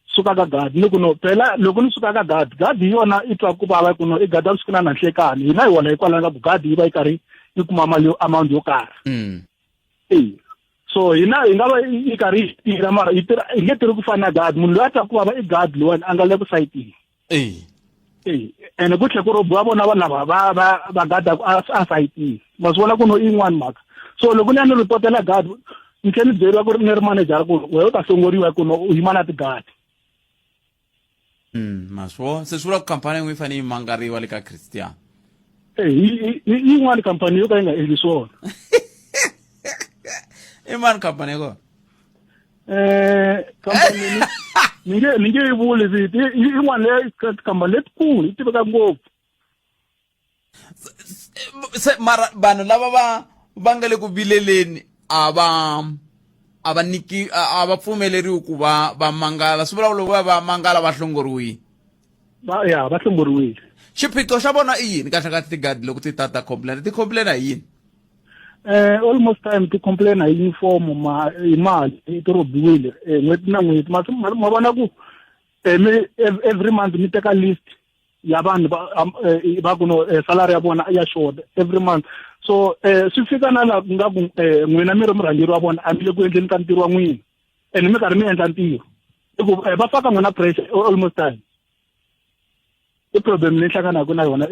suka ka gadi, ni ku no phela loko ni suka ka gadi, gadi hi yona i twa ku vava ku no i gada vusiku na nanhlekani, hina hi wona hikwalaho ka ku gadi yi va yi karhi yi kuma mali yo amount yo karhi. E so hina hi nga va yi karhi yi tirha, mara yi tirha yi nge tirhi ku fana na gadi. Munhu loyi a twa ku vava i gadi loyiwani a nga le ku sayitini. E ene ku tlhela ku robiwa vona vanhu lava va gadaku a sayitini, ma swi vona ku no i yin'wani mhaka. So loko ni ya ni ripotela gadi, ni tlhela ni byeriwa ku ri ni ri manager ku wena u ta hlongoriwa ku no u yima na tigadi. Ma swi vona, se swi vula ku khampani yin'we yi fanele yi mangariwa le ka christian. E yin'wani khampani yo ka yi nga endli swona. I mani khampani ya kona? Khampani ni nge yi vuli vito, yin'wana leyi khampani letikulu yi tiveka ngopfu. Se mara vanhu lava va nga le ku vileleni a va niki a va pfumeleriwi ku va mangala, swi vula ku loko va mangala va hlongoriwile. Va ya va hlongoriwile. Xiphiqo xa vona i yini kahle kahle tigadi loko ti ta complain, ti complaina hi yini? Almost time ti complain hi uniform, ma hi mali ti robiwile n'hweti na n'hweti. Ma vona ku mi every month mi teka list ya vanhu va ku no salary ya vona ya short every month. So swi fika na la ku nga ku n'wina mi ri murhangeri wa vona, a mi le ku endleni ka ntirho wa n'wina, ene mi karhi mi endla ntirho i ku va faka n'wina pressure almost time. I problem leyi hlanganaka na yona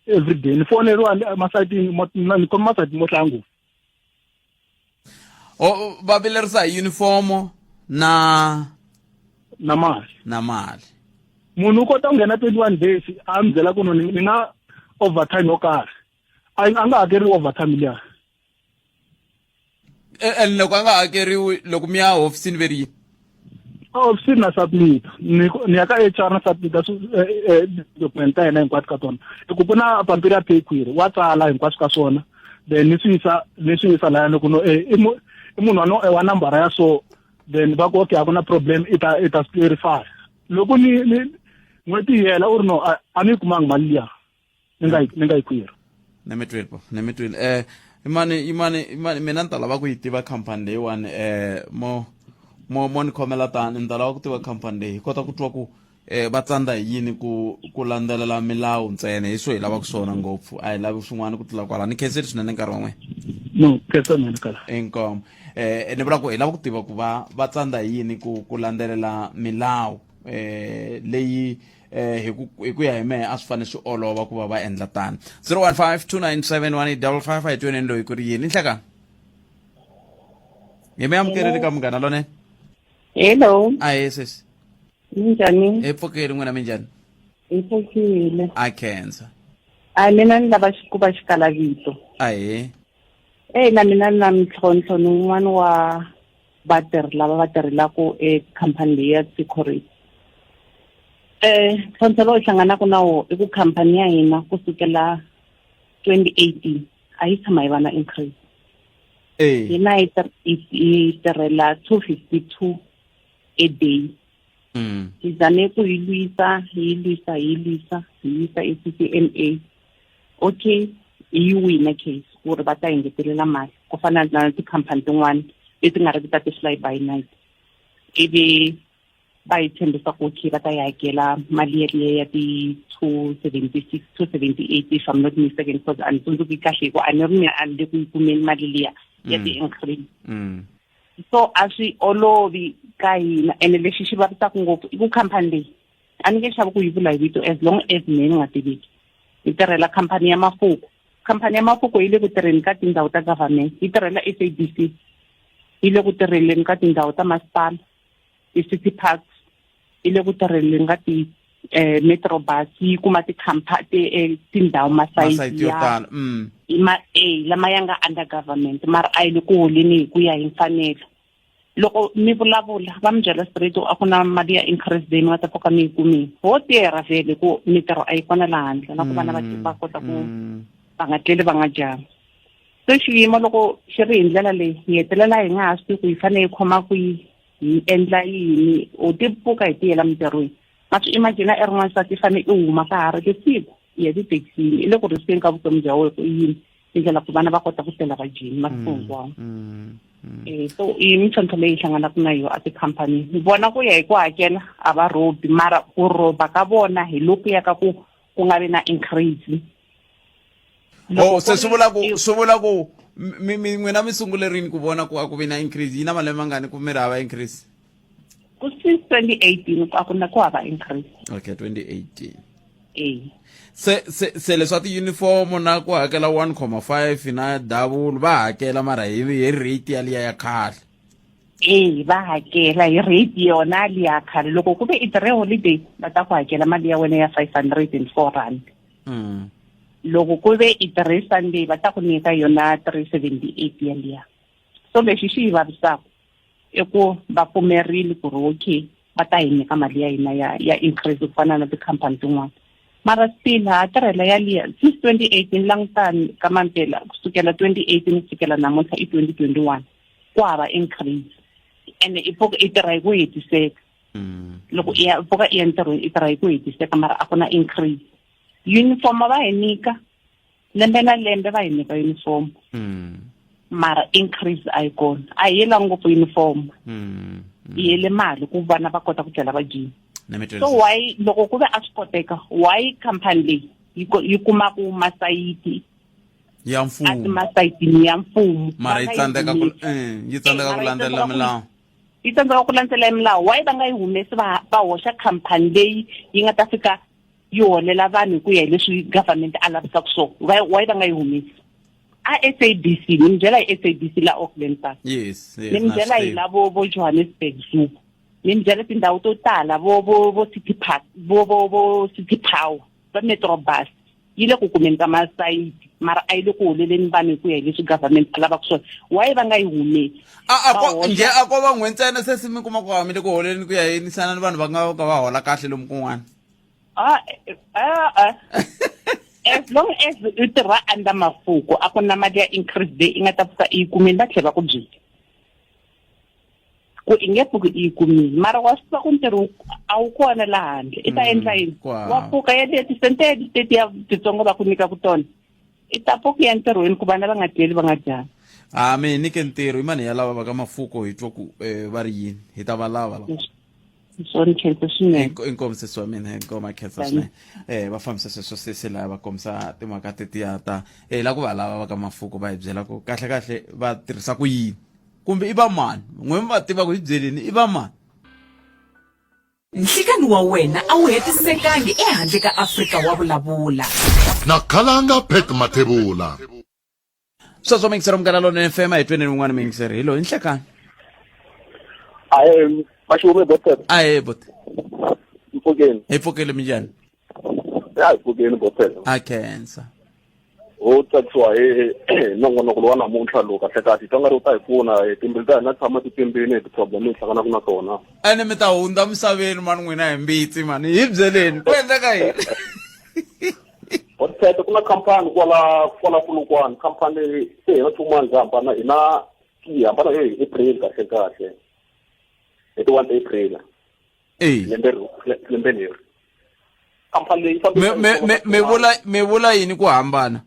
every day. Ni foneriwa masayitini, ni khome masayiti mo hlaya ngopfu. O va vilerisa hi uniform na na mali. Na mali. Munhu u kota ku nghena 21 days a mi byela ku no ni na overtime yo karhi, a nga hakeriwi overtime liya. And loko a nga hakeriwi, loko mi ya hofisini ve ri yini? Ofisini na submit, ni ya ka HR na submit document ta hina hinkwato ka tona, i ku ku na pampiri ya pay query, wa tsala hinkwaswo ka swona, then ni swi yisa laya ni ku no i munhu wa no wa nambara ya so, then va ku okay, a ku na problem, i ta swi clarify loko ni n'hweti yi hela. U ri no a ni yi kumangi mali liya ni nga yi query. Ni mi twile, ni mi twile. Imani, imani, imani, mina ni ta lava ku yi tiva khampani leyiwani. Mo ni khomela tani, ni ta lava ku tiva khampani leyi, hi kota ku twa ku va tsandza hi yini ku landzelela milawu ntsena. Hi swo hi lavaka swona ngopfu, a hi lavi swin'wana ku tlula kwala. Ni khenseli swinene nkarhi wa n'wina. No, khensa mina kala. Inkomu. Ni vula ku hi lava ku tiva ku va tsandza hi yini ku landzelela milawu leyi hi ku ya hi mehe a swi fanele swi olova ku va va endla tano. 015 297 1855. A hi tweneni loyi ku ri yini nhlekani, hi mi amukeleli ka Munghana Lonene. Hello. Ahe sesi. Minjhani? Hi pfukeli, n'wina minjhani? Hi pfukile. A khensa. A mina ni lava ku va xikala vito. Ahe. Eh, na mina ni na mintlhontlho, ni un'wana wa vatirhi lava va tirhelaka ekhampani leyi ya security. Ntlhontlho lowu hi hlanganaka na wona i ku khampani ya hina kusukela 2018 a yi tshama yi va na increase. Hina hi tirhela 252 a day. Hi zame ku yi lwisa, hi yi lwisa, hi yi lwisa, hi yisa e-CCMA. Okay, hi yi wina case ku ri va ta engetelela mali ku fana na tikhampani tin'wana leti nga ri ki ta ti-fly by night, ivi va hi tshembisa ku okay, va ta yi hakela mali yeliya ya ti-276, 278, if I'm not mistaken, because a ni tsundzuki kahle hi ku a ni ri mina a ni le ku yi kumeni mali liya ya ti-increase. So a swi olovi ka hina, ene lexi xi vavisaka ngopfu i ku khampani leyi a ni nge xavi ku yi vula hi vito as long as mehe ni nga tiveki. Hi tirhela khampani ya Mafoko. Khampani ya Mafoko yi le ku tirheni ka tindhawu ta government, yi tirhela SABC, yi le ku tirheleni ka tindhawu ta masipala, ti-city parks, yi le ku tirheleni ka ti eh Metrobus yi kuma tikhampani eh, tindhawu masayiti yo ya tala mm. ma eh lama ya nga under government mara a yi le ku holeni hi ku ya hi mfanelo loko mi vulavula va mi byela straight a ku na mali ya increase leyi mi nga ta pfuka mi yi kumile ho tirha vhele ku mitirho a yi kona laha handle na ku vana va va kota ku va nga tleli va nga dyanga se xiyimo loko xi ri hi ndlela leyi hi hetelela hi nga ha swi tivi ku hi fanele hi khoma kwihi hi endla yini u ti pfuka hi tiyela mintirhweni ma swi imagina i ri n'wansati i fanele i huma ka ha ri siku i ya tithekisini i le ku riskeni ka vutomi bya wena ku i yini tindlela ku vana va kota ku tlela va dyini masiku mm, hinkwawo mm, mm. Eh, so i mintlhontlho leyi hlanganaka na yona etikhampanini ni vona ku ya hi ku hakela a va robi mara ku roba ka vona hi loku ya ka ku ku nga vi na increase oh se swi vula ku swi vula ku mi mi n'wina mi sungule rini ku vona ku a ku vi na increase yi na malembe mangani ku mi ri hava increase ku since 2018 a ku na ku hava increase okay 2018 eh se se se leswa ti-uniform na ku hakela 1,5 na double va hakela mara hi hi rate yaliya ya khale ee va hakela hi rate yona liya khale loko ku ve i tirhe holiday va ta ku hakela mali ya wena ya 504 rand mm. loko ku ve i tirhe sunday va ta ku nyika yona 378 yaliya so lexi xi yi vavisaka i ku va pfumerile ku ri okay va ta hi nyika mali ya hina ya ya increase ku fana na tikhampani tin'wana mara still ha tirhela yaliya since 2018 langutani ka mampela kusukela 2018 ku fikela namuntlha i 2021 ku hava increase ene i pfuka i tirha hi ku hetiseka loko i ya pfuka i ya ntirhweni i tirha hi ku hetiseka mara a ku na increase uniform va hi nyika lembe na lembe va hi nyika uniform mm. mara increase a yi kona a hi yela ngopfu uniform mm. yi yele mali ku vana va kota ku tlela va dyini Na mi so why loko ku ve a swi koteka why company leyi yi yi kumaku masayiti ya mfumo masayitini ya mfumo mara yi tsandzeka ku yi tsandzeka ku landzelela milawu yi tsandzeka ku landzelela milawu why va nga yi humesi va va hoxa khampani leyi yi nga ta fika yi holela vanhu hi ku ya hi leswi government a lavisaka swona why why va nga yi humesi a SABC ni mi byela hi SABC la Auckland Park yes, yes ni mi byela hi la vo vo Johannesburg Zoo ni mi byela tindhawu to tala vo vo vo City Park vo vo vo City Power va Metrobus yi le ku kumeni ka masayiti mara a yi le ku holeleni vanhu hi ku ya hi leswi government a lavaka swona why va nga yi humesi a a ko njhe a ko va n'we ntsena se se mi kuma ku a mi le ku holeni ku ya yinisana ni vanhu va nga ka va hola kahle lomu kun'wana ah, ah, ah. as long as u tirha under mafuko a ku na mali ya increase leyi i nga ta pfuka i yi kumile va tlhela va ku byela ku i nge pfuki i yi kumile mara wa swi tiva ku ntirho a wu kona laha handle i ta mm, endla yini wa pfuka ya tisente tetiya titsongo va ku nyikaku tona i ta pfuka ya ntirhweni ku vana va nga tleli va nga dyanga a mi hi nyike ntirho i mani ya lava va ka mafuko hi twa ku eh, va ri yini hi ta va lava la swo ni khensa swinene inkomu sesi wa mina inkomu a khensa swinene eh va fambisa sweswo sesi laya va kombisa timhaka tetiya ta eh la ku va lava va ka mafuko va hi byela ku kahle kahle va tirhisa ku yini kumbe i va mani n'we mi va tiva ku hi byeleni i va mani Nhlikani wa wena a wu hetisekangi ehandle ka Afrika wa vulavula. Na khalanga Pat Mathebula. Sweswo miyingiseri munghana lonene FM a hi tweni wun'wana miyingiseri hi loyi nhlekani. Ahe Mashume botet. Ahe botet. Mpfukeni. Hi pfukile minjhani? Ya hi pfukeni botet. A khensa. Ho tsakisiwa hi nongonoko lowa namuntlha lowu kahle kahle twa nga ri wu ta hi pfuna hi timbilu ta hina tshama ti pembeni hi ti-problem hi hlanganaka na tona. Ene mi ta hundza misaveni mani n'wina hi mbitsi mani hi byeleni ku endleka yini? Botet ku na khampani kwala kwala Polokwane khampani se hina 2 months hi hambana hina hi hambana hi April kahle kahle hi ti 1 April. Eh. Lembe lembe leri. Khampani leyi me me me vula me vula yini ku hambana?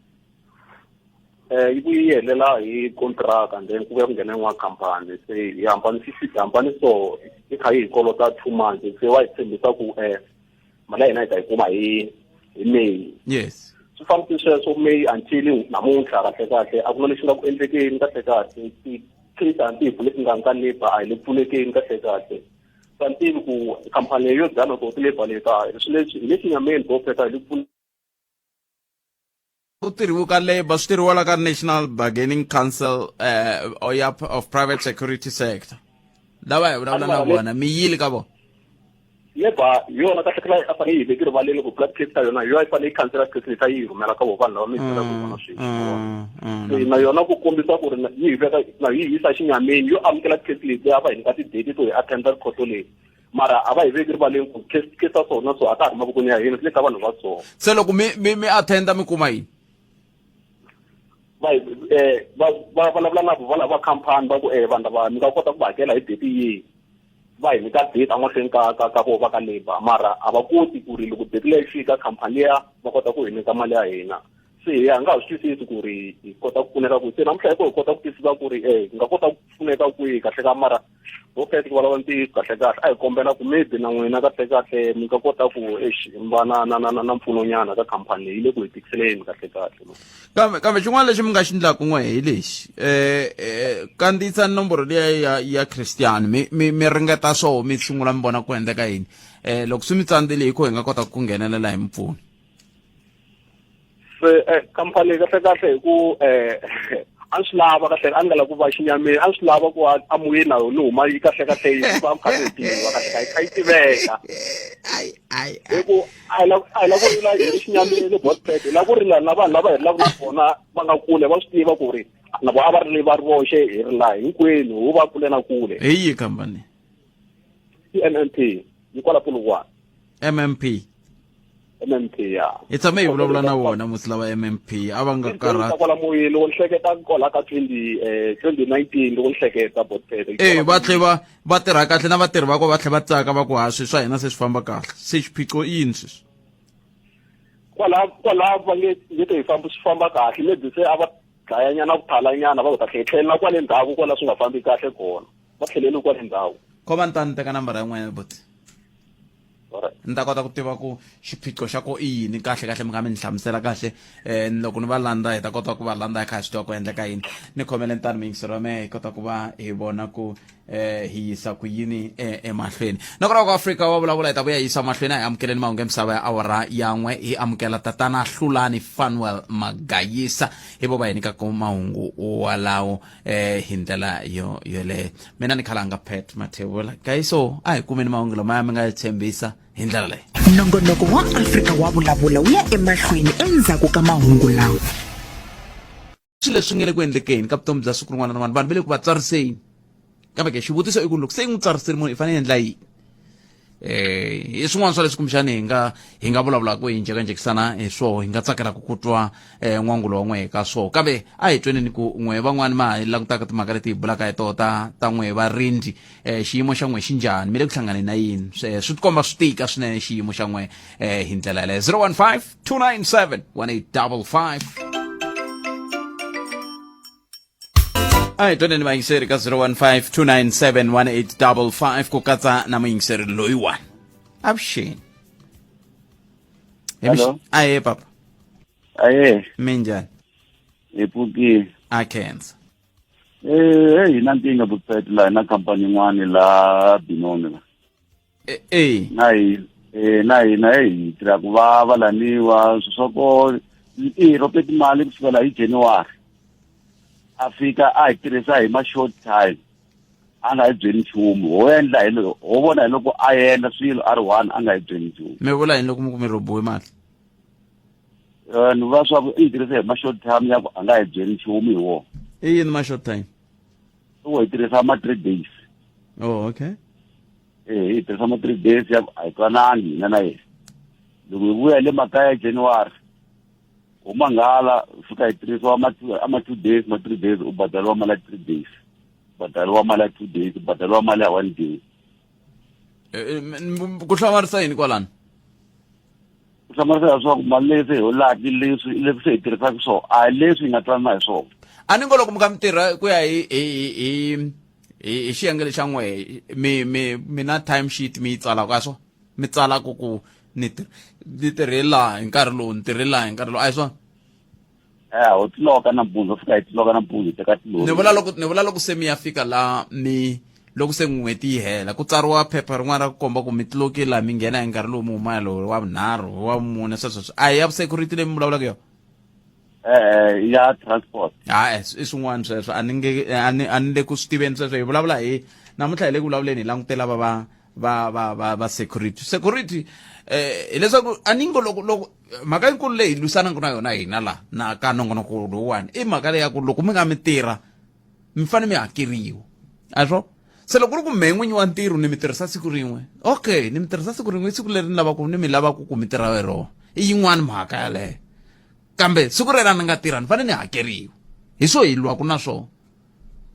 Eh yi vuye yi helela hi contract and then ku vuya ku nghena yin'wana khampani se hi hambani hi hambani so yi kha yi hi kolota 2 months se va hi tshembisa ku eh mali ya hina hi ta yi kuma hi hi May. Yes. Swi fambise sweswo May until namuntlha kahle kahle a ku na lexi nga ku endlekeni kahle kahle ti-case a ti hi pfuleki nga ka labour a hi le pfulekeni kahle kahle. A ni tivi ku khampani leyi yo dya na toho ti-labour leti a swi le hi le xinyameni to feta hi le ku Ku tirhiwe ka labor swi tirhiwa la ka National Bargaining Council eh ya of Private Security Sector. Lava hi vulavula na vona mi yile ka vona. Labour hi yona kahle kahle a fanele yi veke rivaleni ku blood case ka yona hi yona yi fanele yi khansela case leyi yi rhumela ka vo vanhu lava mi byelaka hi vona sweswi se na yona ku kombisa ku ri yi hi veka na yi yisa xinyameni yo amukela case leyi a va hi nyika ti-date to hi attenda khoto leyi mara a va hi veki rivaleni ku case case ta so na so a ta ha ri mavokweni ya hina swi le ka vanhu va so se loko mi mi mi attenda mi kuma yini va va va vulavula na vo va khampani va ku vanhu lava mi nga kota ku va hakela hi date yihi va hi nyika date emahlweni ka ka ka vo va ka labour mara a va koti ku ri loko date leyi fika khampani liya va kota ku hi nyika mali ya hina se hi a nga ha swi twisisi ku ri hi kota ku pfuneka kwihi se namuntlha hi ko hi kota ku twisisa ku ri hi nga kota ku pfuneka kwihi kahle ka mara vo pet ku vulavula ntiyiso kahle kahle a hi kombela ku maybe na n'wina kahle kahle mi nga kota ku exi mi va na na na na na mpfunonyana ka khampani leyi yi le ku hi tikiseleni kahle kahle kambe kambe xin'wana lexi mi nga xi ndlaku n'we hi lexi eh, eh kandziyisa nomboro liya ya ya Christian mi mi mi ringeta swo mi sungula mi vona ku endleka yini eh loko swi mi tsandzile hi ko hi nga kota ku nghenelela hi mpfuno se eh, khampani kahle kahle hi ku eh a swi lava kahle a ni nga lava ku va xinyameni a swi lava ku a moyeni na yona huma yi kahle kahle yi va kha yi tiva kahle kahle kha yi tiveka hi ku a hi lava a hi lava ku rila hi ri xinyamini botpet hi lava ku rila na vanhu lava hi rilaka na vona va nga kule va swi tiva ku ri na vona a va ri va ri voxe hi ri laha hinkwenu ho va kule na kule hi yihi khampani i MMP yi kwala Polokwane MMP MMP ya hi tshame hi vulavula na vona musi lava MMP a va nga karhati kwala moyeni loko ni hleketa kwala ka 20 2019 loko ni hleketa botpet eh va tlhe va va tirha kahle na vatirhi va ko va tlhe va tsaka va ku ha swi swa hina se swi famba kahle se xiphiqo i yini sweswi kwala kwala va nge nge te hi famba swi famba kahle maybe se a va dlayanyana ku thalanyana va ku ta tlhela tlhelela kwale ndzhaku kwala swi nga fambi kahle kona va tlheleli kwale ndzhaku ko va ni ta ni teka nambara yin'wanyana buti ni ta kota ku tiva ku xiphiqo xa ko i yini kahle kahle mi nga mi ni hlamusela kahle um loko ni va landza hi ta kota ku va landza hi kha hi swi tiva ku endleka yini ni khomele ntani miyingiselo wa mehe hi kota ku va hi vona ku eh hi yisa ku yini eh, emahlweni nakona ku afrika wa vulavula hi ta vuya yisa mahlweni a hi amukeleni mahungu ya misava ya awara yan'we hi amukela tatana hlulani fanuel magayisa hi vo va hi nyikaka mahungu walawo eh hi ndlela yo yoleyo mina ni khalanga pet mathevula gayiso a hi kumeni mahungu lamaya mi nga yi tshembisa hi ndlela leyi nongonoko wa afrika wa vulavula wu ya emahlweni endzhaku ka mahungu lawa swilo leswi nga le ku endlekeni ka vutomi bya siku rin'wana na rin'wana vanhu va le ku va tsariseni kambe ke xivutiso i ku loko se yi n'wi tsarisile munhu i fanele endla yini eh i swin'wana swa leswi kumbexani hi nga hi nga vulavulaka hi njhekanjhekisana hi swoho hi nga tsakelaka ku twa eh n'wangulo wa n'we ka swoho kambe a hi tweni ni ku n'we van'wani ma hi langutaka timhaka leti hi bulaka hi toho ta ta n'we varindzi eh xiyimo xa n'we xi njhani mi le ku hlanganeni na yini swi tikomba swi tika swinene xiyimo xa n'we eh hi ndlela yaleyo 015 297 1855 a hi twaneni vayingiseri ka 015 297 1855 ku katsa na muyingiseri loyiwani avuxeni Hello. aye papa aye minjhani hi pfukile a khensa eh hi na nkingha vupeti laha na khampani yin'wani laha binoni la e e. na hi eh, na hina hey hi tirha ku vava laniwa swi swa ko i rope timali kusukela hi January a fika a hi tirhisa hi ma short time a nga hi byeli nchumu ho endla hi ho vona hi loko a endla swilo a ri one a nga hi byeli nchumu mi vula yini loko mi ku mi rhobiwe mali ni vula swa ku i hi tirhisa hi ma short time ya ku a nga hi byeli nchumu hi wona i yini ma short time i hi tirhisa ma three days oh okay eh hi tirhisa ma three days ya ku a hi twanangi hina na yena loko hi vuya le makaya January u mangala fika hi tirhisiwa ma two days ma three days u badaliwa mali ya three days badaliwa mali ya two days badaliwa mali ya one day eh, eh, ku hlamarisa yini kwalano ku hlamarisa leswaku mali leyi se hi holaka leswi leswi se hi tirhisaka swona a hi leswi hi nga twanana hi swona a ni ngo loko mi kha mi tirha ku ya hi hi hi hi hi xiyenge lexa n'we mi mi mi na time sheet mi yi tsalaka a swo mi tsalaka ku ni ni tirhe laha hi nkarhi lowu ni tirhe laha hi nkarhi lowu a hi swona eh ho tiloka nampundzu ho fika hi tiloka nampundzu hi teka tilori ni vula loko ni vula loko se mi ya fika la mi loko se n'hweti yi hela ku tsariwa phepha rin'wana ra ku komba ku mi tloke laha mi nghena hi nkarhi lowu mi huma lowu wa vunharhu wa vumune sweswo sweswo a hi ya security leyi mi vulavulaka yona eh ya transport ha i swin'wana sweswo a ni nge a ni a ni le ku swi tiveni sweswo hi vulavula hi namuntlha hi le ku vulavuleni hi langute lava va va va va va security security eh hileswaku a ni ngo loko loko mhaka yinkulu leyi hi lwisanaka na yona hina la na ka nongonoko lowuwani i mhaka leyi ya ku loko mi nga mi tirha mi fanele mi hakeriwa a swo se loko ku ri ku mehe n'winyi wa ntirho ni mi tirhisa siku rin'we okay ni mi tirhisa siku rin'we i siku leri ni lavaka ni mi lavaka ku mi tirha hi rona i yin'wani mhaka yaleyo kambe siku rero a ni nga tirha ni fanele ni hakeriwa hi swo hi lwaku na swona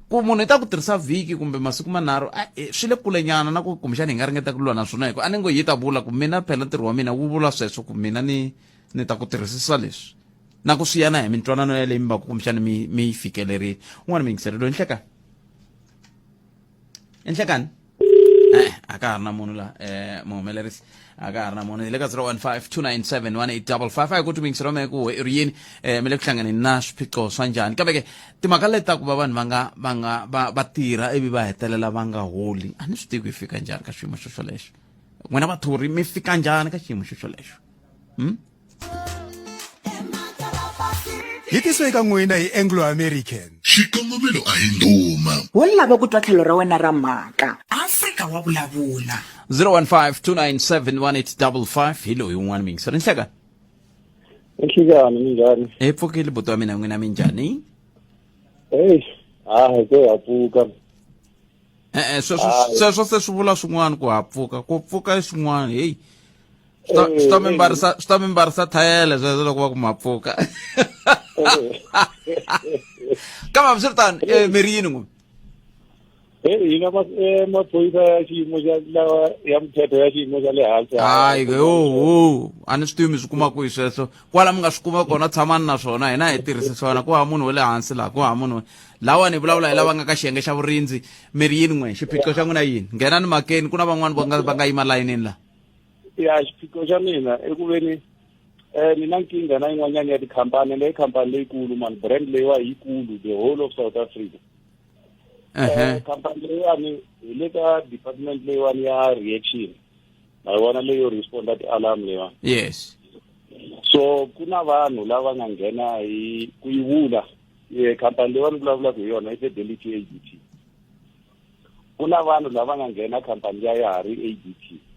ku munhu i ta ku tirhisa vhiki kumbe masiku manharhu swi le kulenyana na ku kumbexana hi nga ringeta ku lwa na swona hi ku a ni ngo yi ta vula ku mina phela ntirho wa mina wu vula sweswo ku mina ni ni ta ku tirhisisa leswi na ku swi yana hi mintwanano yaleyi mi va ku kumbexana mi mi yi fikelerile un'wana miyingiseri loyi nhlekani enhlekani eh a ka ha ri na munhu la eh muhumelerisi a ka ha ri na munhu hi le ka 015 297 1855 a hi ku tumingisi rome ku i ri yini eh mi le ku hlanganeni na swiphiqo swa njhani kambe ke timhaka leti ta ku va vanhu va nga va nga va va tirha ivi va hetelela va nga holi a ni swi tivi ku hi fika njhani ka xiyimo xo xolexo n'wina vathori mi fika njhani ka xiyimo xo xolexo hmm? Yi tisiwe eka n'wina hi Anglo American. Xikongomelo a hi ndhuma. Wo lava ku twa tlhelo ra wena ra mhaka. Afrika wa vulavula. 015-297-1855 hi loyi un'wana miyingiseri nhlekani Nhlekani minjhani? Hi pfukile buti wa mina n'wina minjhani? Hey, ha hi se ha pfuka. E-e sweswo sweswo se swi vula swin'wana ku ha pfuka ku pfuka i swin'wana heyi swi ta mi mbarisa swi ta mi mbarisa thayele sweswo loko va ku ma pfuka kambe hambiswiritano eh, mi ri yini n'wina Hey, hina eh, maphorisa ya xiyimo xa lawa ya mithetho ya xiyimo xa le hansi hayi ke o a ni swi tivi mi swi kuma kwihi sweswo kwala mi nga swi kuma kona tshamani na swona hina hi tirhisi swona ku hava munhu wa le hansi laha ku hava munhu lawani hi vulavula hi lava nga ka xiyenge xa vurindzi mi ri yini n'we xiphiqo xa n'wina yini nghenani makeni ku na van'wani va nga va nga yima layinini laha ya xiphiqo xa mina i ku veni eh ni na nkingha na yin'wanyana ya tikhampani leyi khampani leyikulu mani brand leyiwa yikulu the whole of South Africa eh khampani leyiwani hi le ka department leyiwani ya reaction na yi vona leyo responda ti-alarm leyiwani yes so ku na vanhu lava nga nghena hi ku yi vula khampani leyiwani vulavulaka hi yona i Fidelity ADT ku na vanhu lava nga nghena khampani ya ya ha ri ADT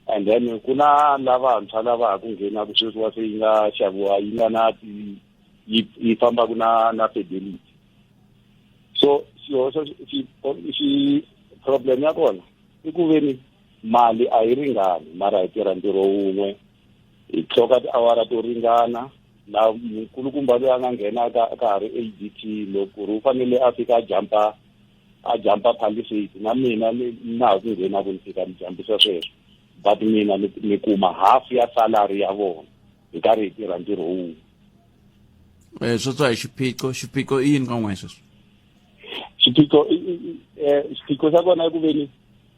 and then ku na lavantshwa lava ha ku nghenaka sweswi wa se yi nga xaviwa yi nga na yi yi fambaka na na Fidelity so xihoxo xi xi problem ya kona i ku veni mali a yi ringani mara hi tirha ntirho wun'we hi tloka tiawara to ringana la nkulukumba loyi a nga nghena ka ka ha ri ADT loko ri u fanele a fika a jampa a jampa palisade na mina ni na ha ku nghena ku ni fika ni jampisa sweswo but mina ni ni kuma half ya salary ya vona hi karhi hi tirha ntirho wun'we eh sweswo a hi xiphiqo xiphiqo i yini ka n'we sweswo xiphiqo eh, xiphiqo xa kona i ku veni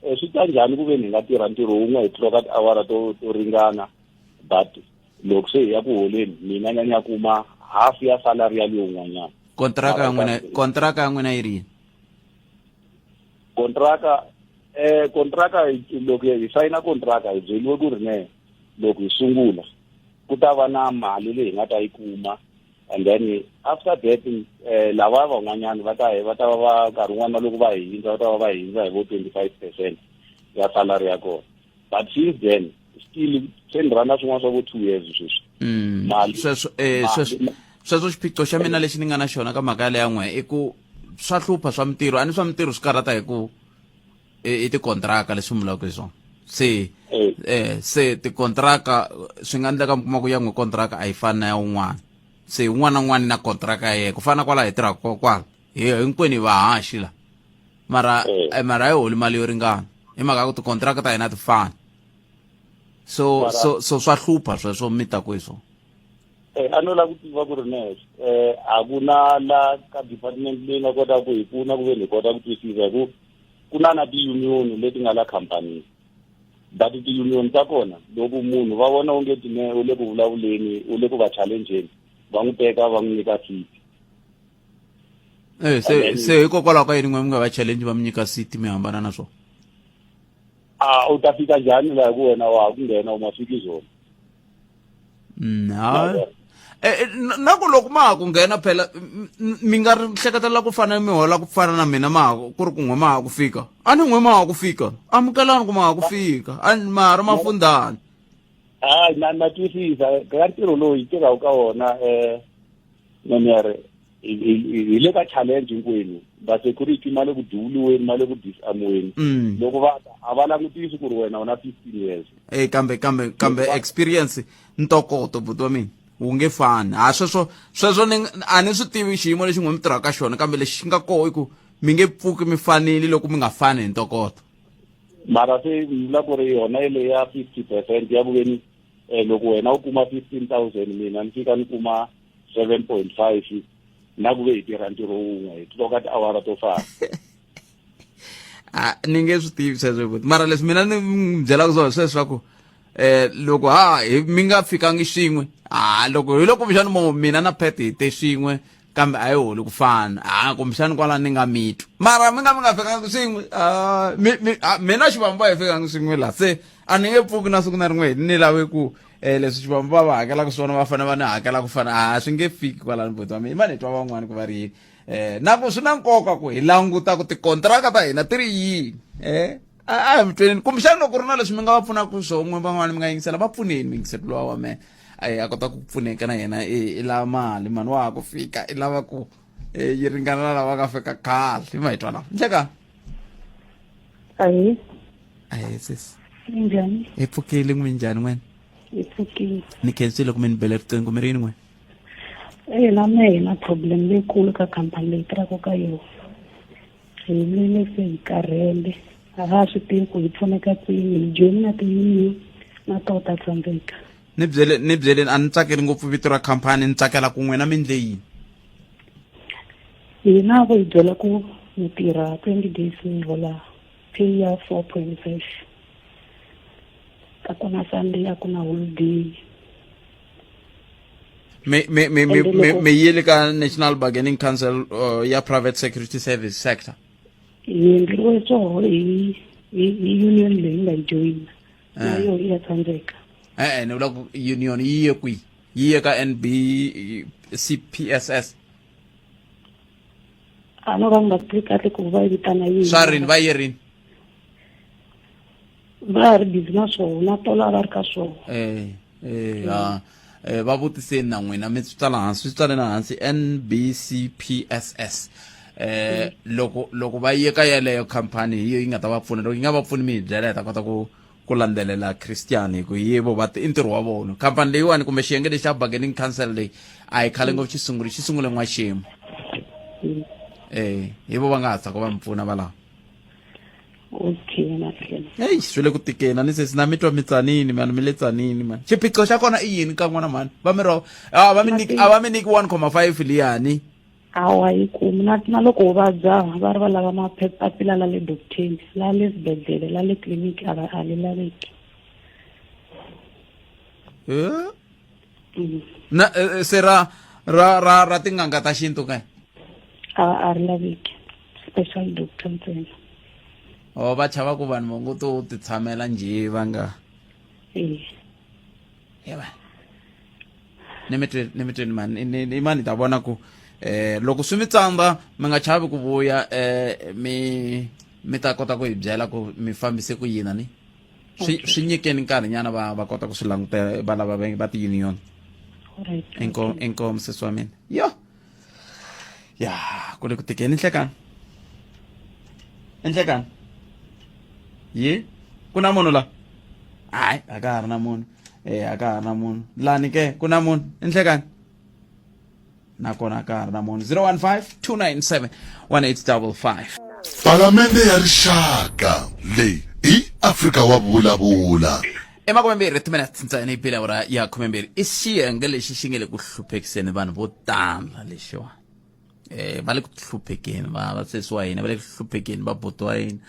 eh, swi ta njhani ku veni hi nga tirha ntirho wun'we hi tloka tiawara to to ringana but loko se hi ya ku holeni mina ni ya kuma half ya salary ya loyi un'wanyana kontraka ya n'wina kontraka ya n'wina yi ri yini kontraka eh kontraka loko hi sayina kontraka hi byeliwe ku ri ne loko hi sungula ku ta va na mali leyi hi nga ta yi kuma and then after that eh lava van'wanyana va ta va ta va va nkarhi wun'wana loko va hindza va ta va va hindza hi vo 25 percent ya salary ya kona but since then still se ni rhana swin'wana swa vo 2 years sweswi mm. mali sweswo eh sweswo sweswo xiphiqo xa mina lexi ni nga na xona ka mhaka yaleyo n'we i ku swa hlupha swa mintirho a ni swa mintirho swi karhata hi ku i tikontraka leswi mi vulaka hi swona se eh, eh se tikontraka swi nga endleka mi kuma ku ya n'we kontraka a yi fani na ya un'wana se un'wana na un'wana na kontraka ya yena ku fana na kwala hi tirhaka kwala hi hinkwenu hi vahaxi la mara eh. eh, mara a yi holi mali yo ringana hi mhaka ya ku tikontraka ta hina ti fani so so so swa hlupha sweswo mi ta ku hi swona eh a no lava ku tiva ku ri ne eh a ku na la ka department leyi nga kotaka ku hi pfuna ku ve ni kota ku twisisa hi ku ku na na ti-union leti nga la khampanini but ti-union ta kona loko munhu va vona onge tine u le ku vulavuleni u le ku va challengeni va n'wi teka va n'wi nyika seat eh se se hikokwalaho ka yini n'we mi nga va challenge va mi nyika seat mi hambana na swona a u ta fika njhani laha ku wena wa ha ku nghena u ma fiki zona mm, ha Eh, eh, na ku loko ma ha ku nghena phela mi nga ri hleketelela ku fana mi hola ku fana na mina ma ha ku ri ku n'we ma ha ku fika a ni n'we ma ha ku fika amukelani ku ma ha ku fika a ni ma ha ri mafundhani hayi na na twisisa ka ntirho lowu hi tirhaka ka wona um memere hi le ka challenge hinkwenu va security ma le ku duvuliweni ma le ku disarmiweni loko va ta a va langutisi ku ri wena u na 15 years e kambe kambe kambe experience ntokoto buti wa mina wu nge fani ha sweswo sweswo ni a ni swi tivi xiyimo lexi n'we mi tirhaka ka xona kambe lexi xi nga koho i ku mi nge pfuki mi fanile loko mi nga fani hi ntokoto mara se ni vula ku ri yona yeleyo ya 50 percent ya ku veni um loko wena u kuma 15,000 mina ni fika ni kuma 7.5 na ku ve hi tirha ntirho wun'we hi tloka tiawara to fana. A ni nge swi tivi sweswo buti mara leswi mina ni mi byelaka swona sweswo swa ku eh loko ha hi mi nga fikangi swin'we ha loko hi loko kumbexani mo mina na Pat hi te swin'we kambe a hi holi ku fana ha kumbexani kwala ni nga mi twi mara mi nga mi nga fikangi swin'we ah, mi mi ah, mina xivambo a hi fikangi swin'we la se a ni nge pfuki na siku na rin'we ni lave ku eh leswi xivambo va va hakelaka swona va fanele va ni hakela ku fana a swi nge fiki kwalano buti wa mina i mani hi twa van'wani ku va ri yini eh na ku swi na nkoka ku hi languta ku tikontraka ta hina ti ri yini eh a a hi mi tweneni kumbexana loko ku ri na leswi mi nga va pfunaka swona n'we van'wani mi nga yingisela va pfuneni muyingiseri luwa wa mehe a kota ku pfuneka na yena i lava mali mani wa ha ku fika i lava ku yi ringana na lava nga fika khale i ma hi twa lawa nhlekani Ahee. Ahee sis. Minjhani? Hi pfukile n'wi minjhani n'wena? Hi pfukile. Ni khensile ku mi ni bele riqingho mi ri yini n'wena? Eh na mehe na problem leyikulu ka khampani leyi tirhaka ka yona. Hi vile se hi karhele a va ha swi tivi ku hi pfuneka kwini hi joyini na ti-union na toho ta tsandzeka. Ni byele ni byeleni a ni tsakeli ngopfu vito ra khampani ni tsakela ku n'wina mi ndle yini? Hina vo hi byela ku mi tirha 20 days mi hola pay ya 4.5 a ku na Sunday a ku na holiday. Mi mi mi mi mi mi yile ka National Bargaining Council ya Private Security Service Sector. Hi endleriwe swoho hi hi hi union leyi nga yi joyina na yo ya tsandzeka. E-e ni vula ku union yi ye kwihi? Yi ye ka NBCPSS. A no va nga tivi kahle ku va yi vitana yini. Swa rini va ye rini? Va ha ri busy na swona tolo a va ri ka swona. Eh eh ha eh va vutiseni na n'wina mi swi tsala hansi swi tsale na hansi NBCPSS. Eh loko loko va ye ka yeleyo khampani hi yo yi nga ta va pfuna loko yi nga va pfuni mi hi byela hi ta kota ku ku landzelela Christian hi ku hi vo va i ntirho wa vona khampani leyiwani kumbe xiyenge lexi xa bargaining council leyi a hi khale ngopfu xi sungule xi sungule n'waxemu eh hi vo va nga ha tsaka va mi pfuna valava okay na tlhela eyi swi le ku tikeni a ni sesi na mi twa mi tsanini mani mi le tsanini mani xiphiqo xa kona i yini ka n'wana mhani va mi ro a va mi nyiki a va mi nyiki 1,5 liyani Awa yi kumi na na loko u vabya va ri va lava mapapila la le docteni la le swibedhlele la le tliliniki a va a li laveki. Eh? Na se ra ra ra ra tin'anga ta xintu ke? A a ri laveki special doctor ntsena. Oh va chava ku vanhu va ngo to ti tshamela njhe va nga. Eh. Yeba. Ni mi twi ni mi twini mani ni ni mani ta vona ku eh loko swi mi tsandza mi nga chavi ku vuya eh mi mi ta kota ku hi byela ku mi fambise ku yini ni swi swi nyikeni nkarhi nyana va va kota ku swi langutela va lava va ti-union inkomu inkomu sesi wa mina yo ya ku le ku tikeni nhlekani nhlekani yi ku na munhu la hayi a ka ha ri na munhu e a ka ha ri na munhu lani ke ku na munhu nhlekani nakona a ka ha ri na munhu 015 297 1855 Palamende ya Rixaka leyi i Afrika wa vulavula. I makumembirhi timinete ntsena yi bile awara ya khumembirhi i xiyenge lexi xi nge le ku hluphekiseni vanhu vo tala lexiwani eh va le ku hluphekeni va va sesi wa hina va le ku hluphekeni va buti wa hina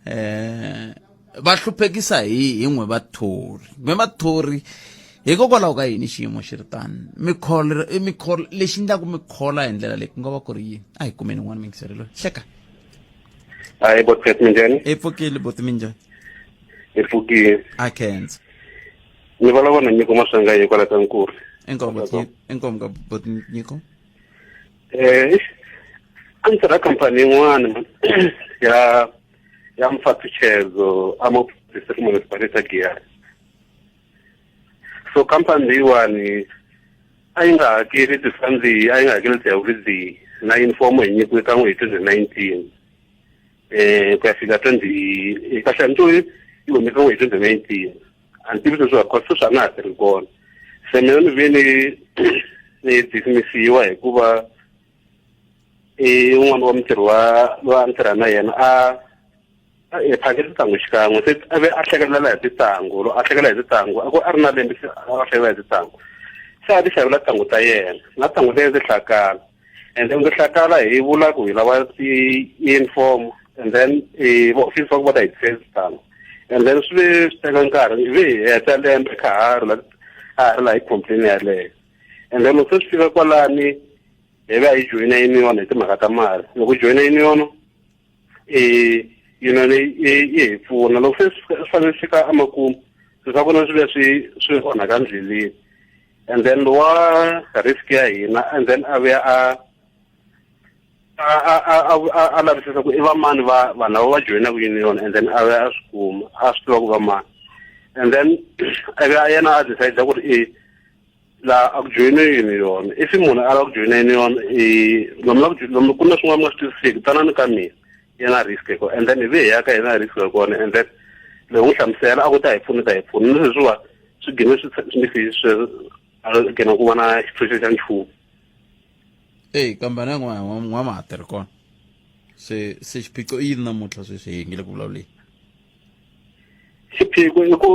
eh va hluphekisa hi hi n'we vathori n'we vathori hikokwalaho ka yini xiyimo xi ri tani mikholo i mikholo lexi endlaku mi khola hi ndlela leyi ku nga va ku ri yini a hi kumeni n'wana mingiseri loyi hleka hayi botpet minjhani hi pfukile boti minjhani hi pfukile a khensa ni vulavula na nyiko maswanganyi kwala ka nkuri. Inkomu inkomu ka bot Nyiko. Eh a ni tirha khampani yin'wana man ya ya mfaphichezo a mo district municipality ya Giyani. So khampani leyiwani a yi nga hakeli tisandziyi a yi nga hakeli tiholideyi na uniform hi nyikiwe kan'we hi 2019 eh ku ya fika 20 kahle nto yi hume kan'we hi 2019 a ni tivi sweswi cause sweswi a na ha tirhi kona se mina ni ve ni ni dismisiwa hikuva i un'wana wa mutirhi wa loyi a ni tirha na yena a hi phake tintangu xikan'we se a ve a hlekelela hi tintangu loko a hlekela hi tintangu a ku a ri na lembe se a hlekela hi tintangu se a ti xavela tintangu ta yena na tintangu ta yena ti hlakala and then ti hlakala hi vula ku hi lava ti-uniform and then va ofisi va ku va ta hi tisela tintangu and then swi ve swi teka nkarhi hi ve hi heta lembe kha ha ri la a ha ri la hi complain yaleyo and then loko se swi fika kwalani hi va hi joyina union hi timhaka ta mali loko joyina union e union yi hi pfuna loko se swi fanele swi fika emakumu swilo swa kona swi ve swi swi onhaka ndleleni and then lowa risk ya hina and then a vuya a a a lavisisa ku i va mani va vanhu lava va joyinaka union and then a vuya a swi kuma a swi tiva ku va mani and then ivi a yena a decide ku ri e la a ku joyine union if munhu a lava ku joyina union i lomu la lomu ku na swin'wana mi nga swi twisiseki tanani ka mina yena risk hi kona and then hi ve hi ya ka yena risk hi kona and then loko n'wi hlamusela a ku ta hi pfuna ta hi pfuna ni sweswiwa swi gine swi swi swi a gina ku va na xipfuxo xa nchumu eyi kambe na n'wa n'wa ma ha tirhi kona se se xiphiqo i yini namuntlha sweswi hi nge le ku vulavuleni xiphiqo i ku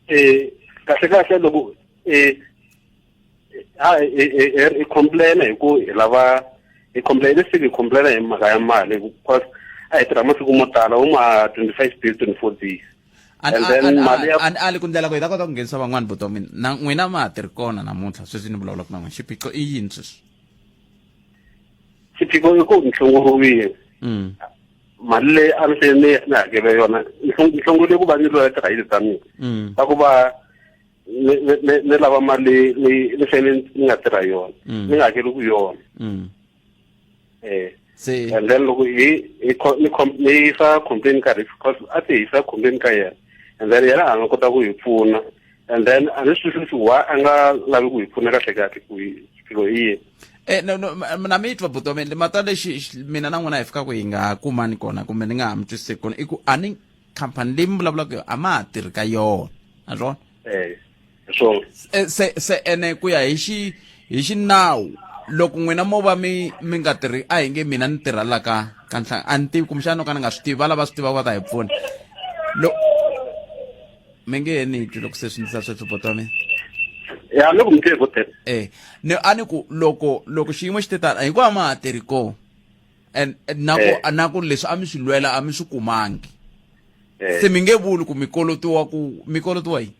eh kahle kahle loko eh ha hi complain hi ku hi lava hi complain leswi hi complain hi mhaka ya mali because a hi tirha masiku mo tala vo ma 25 days 24 days and then mali ya a li ku ndlela ku hi ta kota ku nghenisa van'wani buti wa mina na n'wina ma ha tirhi kona namuntlha sweswi ni vulavulaka na n'wina xiphiqo i yini sweswi xiphiqo i ku ni hlongoriwile mali leyi a ni se ni ni hakele yona ni hlongole ku va ni lwela tirhayiti ta mina mm. ta ku va ni lava mali leyi ni fanele ni nga tirha yona mm. ni nga hakeli ku yona mm. eh and then loko hi hi ni yisa complain ka because a ti yisa complain ka yena and then yena a nga kota ku hi pfuna and then a ni swi twisisi why a nga lavi ku hi pfuna kahle kahle ku hi swilo hi yini Eh, no, no, na mi twa buti wa mina mata lexi mina na n'wina hi fika ku hi nga kumani kona kumbe ni nga ha mi twisisi kona i ku a ni khampani leyi mi vulavulaka yona a ma ha tirhi ka yona a swona eh swona eh, se se ene ku ya hi xi hi xinawu loko n'wina mo va mi mi nga tirhi a hi nge mina ni tirha la ka ka nhlanga a ni tivi kumbexana no ka ni nga swi tivi va lava swi tivaka va ta hi pfuna lo mi nge he ni twi loko se swi ndlisa sweswo buti wa mina ya loko mi twe buti eh ni a ni ku loko loko xiyimo xi te tano hikuva ma ha tirhi kona and na ku eh. na ku leswi a mi swi lwela a mi swi kumangi eh. se mi nge vuli ku mi kolotiwa ku mi kolotiwa yini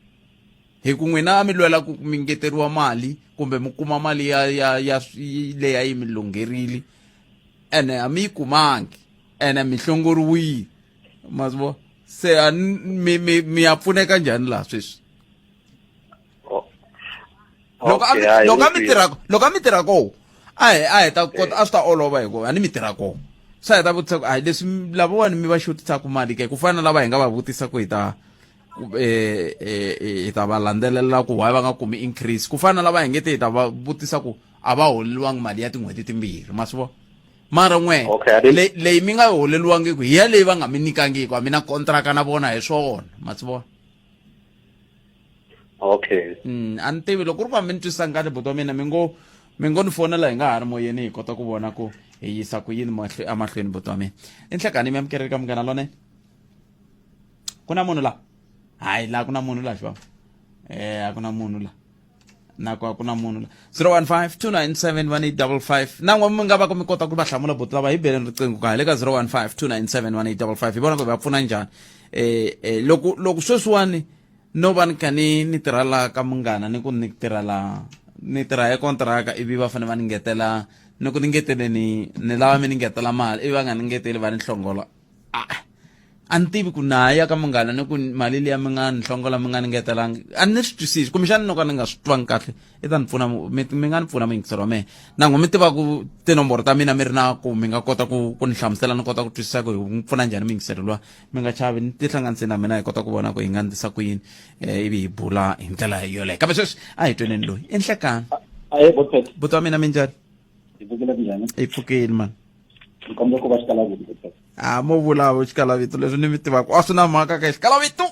hi ku n'wina a mi lwela ku mi ngeteriwa mali kumbe mi kuma mali ya ya ya leyi a yi mi lungherile ene a mi yi kumangi ene mi hlongoriwile ma swi vona se a mi mi mi ya pfuneka njhani laha sweswi oh. loko a mi loko a mi tirha loko a mi tirha koho a hi a hi ta kota a swi ta olova hikuva a ni mi tirha koho swi hi ta vutisa ku a leswi lavawani mi va xotisaka mali ke ku fana na lava hi nga va vutisa ku hi ta eh, eh, hi ta va landzelela ku why va nga kumi increase ku fana na lava hi nge te hi ta va vutisa ku a va holeliwangi mali ya tin'hweti timbirhi ma swi vona mara n'we okay, leyi mi nga holeliwangiku hi ya leyi va nga mi nyikangiku a mi na kontraka na vona hi swona ma swi vona okay a ni tivi loko ku ri ku a mi ni twisisanga kahle buti wa mina mi ngo mi ngo ni fonela hi nga ha ri moyeni hi kota ku vona ku hi yisa ku yini emahlweni buti wa mina i nhlekani mi amukeleli ka munghana lonene ku na munhu la hayi la ku na munhu la xivamu eh a ku na munhu la na ku a ku na munhu la 015 297 1855 na n'we mi nga va ku mi kota ku va hlamula buti lava hi beleni riqingho ka le ka 015 297 1855 hi vona ku va pfuna njhani eh, eh loko loko sweswiwani no va ni kha ni ni tirha la ka munghana ni ku ni tirha la ni tirha hi kontraka ivi va fanele va ni ngetela ni ku ni ngeteleni ni lava mi ni ngetela mali ivi va nga ni ngeteli va ni hlongola ah. A ni tivi ku na ha ya ka munghana ni ku mali liya mi nga ni hlongola mi nga ni ngetelangi a ni swi twisisi kumbexana no ka ni nga swi twangi kahle i ta ni pfuna mi mi nga ni pfuna muyingiseri wa mehe na n'we mi tiva ku tinomboro ta mina mi ri na ku mi nga kota ku ku ni hlamusela ni kota ku twisisa ku hi n'wi pfuna njhani muyingiseri luwa mi nga chavi ni tihlanganise na mina hi kota ku vona ku hi nga ndlisa ku yini um ivi hi bula hi ndlela yoleyo kambe sweswi a hi tweneni loyi i nhlekani ahe botpet buti wa mina minjhani hi pfukile kunjhani hi pfukile mani ni kombela ku va xikalavito botpet a mo vula xikalavito leswi ni mi tivaka a swi na mhaka ka xikalavito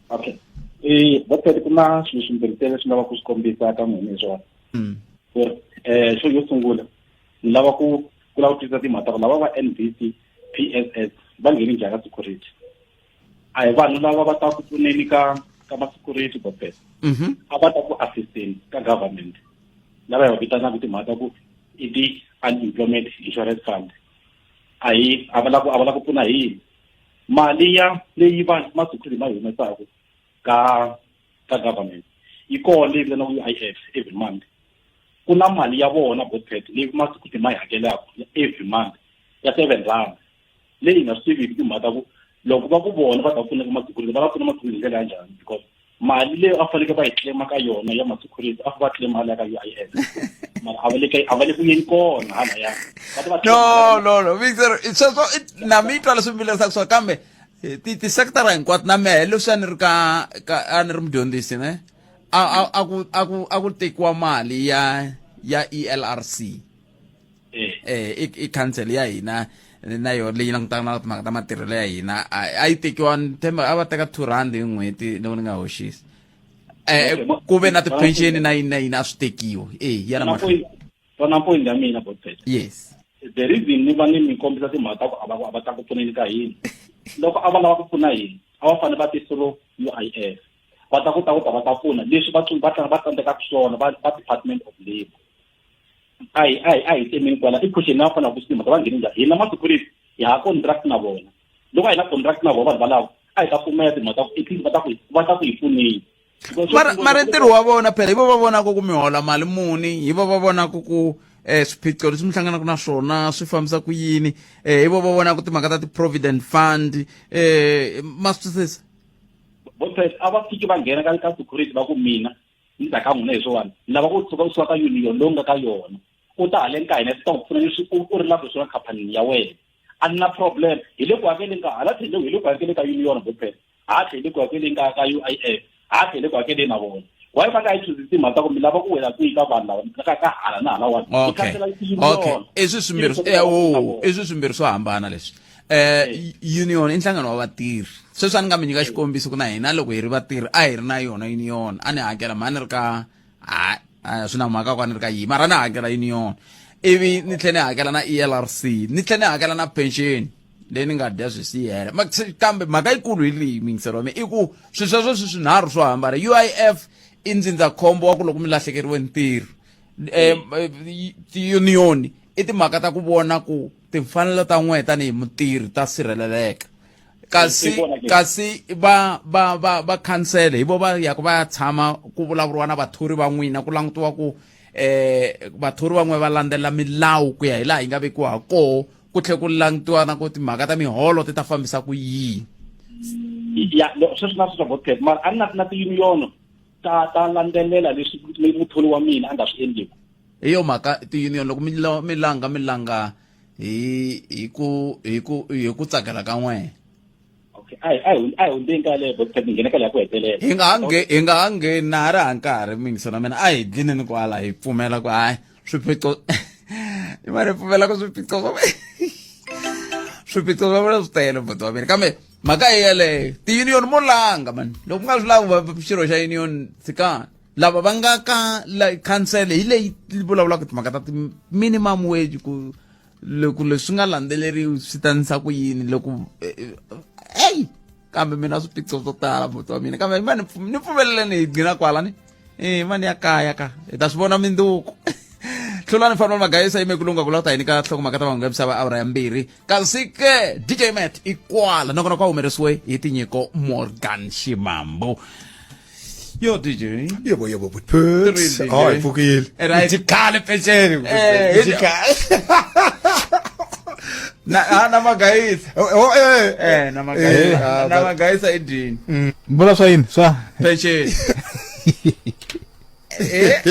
okay eh botpet ku na swilo swimbirhi tele swi lava ku swi kombisa ka n'wina hi swona ku ri eh xo yo sungula ni lava ku ku lava ku twisisa timhaka ta ku lava va N_B_C P_S_S va ngheni njhani ka security a hi vanhu lava va ta ku pfuneni ka ka ma-security botpet a va ta ku assisteni ka government lava hi va vitanaka timhaka ku i ti-unemployment insurance fund a hi a va la ku a va la ku pfuna hi yini mali ya leyi va ma-security ma yi humesaka ka ka government yi kona leyi vitaniwaka U_I_F every month ku na mali ya vona botpet leyi ma-security ma yi hakelaka every month ya 7 rand leyi hi nga swi tiviki timhaka ta ku loko va ku vona va ta pfuneka ma-security va la pfuna ma-security hi ndlela ya njhani because mali leyi a fanekele va yi claima ka yona ya ma-security a fa va claima mali ya ka U_I_F mara a va le ka a va le ku yeni kona halaya va ta va no no no Victor sweswo na mi twa leswi mi vilerisaka swona kambe ti tisekitara hinkwato na mehe leswi a ni ri ka ka a ni ri mudyondzisi ne a a a ku a ku a ku tekiwa mali ya ya ELRC eh i i council ya hina na yona leyi langutaka na timhaka ta matirhelo ya hina a yi tekiwa ni themba a va teka 2 rand hi n'hweti loko ni nga hoxisi eh ku ve na ti-pension na yini na yini a swi tekiwa eh ya na mahlweni tona point ya mina botpet yes the reason ni va ni mi kombisa timhaka ta ku a va a va ta ku pfuneni ka hina loko a va lava ku pfuna hina a va fanele va tisolo U_I_F va ta ku ta ku ta va ta pfuna leswi va va va tsandzekaka swona va va department of labour a hi a hi a hi temeni kwala i question leyi va faneleke ku swi timhaka va nghene njhani hina ma-security hi ha contract na vona loko a hi na contract na vona vanhu valavo a hi ta pfumela timhaka ta ku at least va ta ku va ta ku hi pfuneni mara mara ntirho wa vona phela hi vo va vonaka ku mi hola mali muni hi vo va vonaka ku eh swiphiqo leswi mi hlanganaka na swona swi fambisa ku yini eh hi vo va vonaka timhaka ta ti-provident fund eh ma swi twisisa botpet a va fiki va nghena ka ka security va ku mina ni ta ka n'wina hi swona ni lava ku suka u suka ka union lowu nga ka yona u ta haleni ka hina swi ta ku pfuna leswi u ri lava swona khampanini ya wena a ni na problem hi le ku hakeleni ka hala tlhelo hi le ku hakeleni ka union botpet ha tlhele ku hakeleni ka ka U_I_F ha tlhele ku hakeleni na vona why va nga yi choosisi timhaka ta ku mi lava ku wela kwihi ka vanhu lava ka ka hala na hala wani okay okay i swi swimbirhi oh i swi swimbirhi swo hambana leswi eh union i nhlangano wa vatirhi sweswi a ni nga mi nyika xikombiso ku na hina loko hi ri vatirhi a hi ri na yona union a ni hakela mhani ri ka ha swi na mhaka ku a ni ri ka yi mara ni hakela union ivi ni tlhela ni hakela na E_L_R_C ni tlhela ni hakela na pension leyi ni nga dya swi si hela kambe mhaka yikulu hi leyi mingiselo wa mina i ku swilo sweswo swi swinharhu swo hambana U_I_F i ndzindzakhombo wa ku loko mi lahlekeriwe ntirho um ti-union i timhaka ta ku vona ku timfanelo ta n'wehe tanihi mutirhi ta sirheleleka kasi kasi va va va va khansele hi vo va yaka va ya tshama ku vulavuriwa na vathori va n'wina ku langutiwa ku eh vathori van'we va landzelela milawu ku ya hi laha yi nga vekiwa ha koho ku tlhela ku langutiwa na ku timhaka ta miholo ti ta fambisa ku yini ya sweswi na sweswo botket mara a ni na na ti-union ta ta landzelela leswi muthori wa mina a nga swi endliku hi yo mhaka ti-union loko mi mi langa mi langa hi hi ku hi ku hi ku tsakela ka n'wena okay a hi a hi a hi hundzeni ka yaleyo botket ni nghena ka leya ku hetelela hi nga ha nge hi nga ha ngheni na ha ri ha nkarhi mingiso na mina a hi dlineni kwala hi pfumela ku hayi swiphiqo hi mara hi pfumela ku swiphiqo swa swiphiqo swa vona swi tele buti wa mina kambe mhaka hi yeleyo ti-union mo langa mani loko ku nga swi lavi xirho xa union tshikani lava va nga ka khansele hi leyi vulavulaka timhaka ta ti-minimum wage ku loko leswi nga landzeleriwi swi ta nisa ku yini loko eyi kambe mina swiphiqo swo tala buti wa mina kambe mani ni pfumeleleni hi gcina kwala ni e mani ya kaya ka hi ta swi vona minduku hlulani fanele magayisa yime ku lunga ku lava ta yini ka nhlokomhaka ta mahungu ya misava awara ya mbirhi kasi ke dj mat i kwala nakona kwa humerisiwe hi tinyiko morgan ximambu yo dj yebo yebo butput hayi pfukile Right. Ndzi khale peceni Eh, ndzi khale Na ah, na magayisa. Oh, eh. Eh, na magayisa. Eh, ah, Na magayisa i dyini. Vula swa yini swa Peceni. Eh.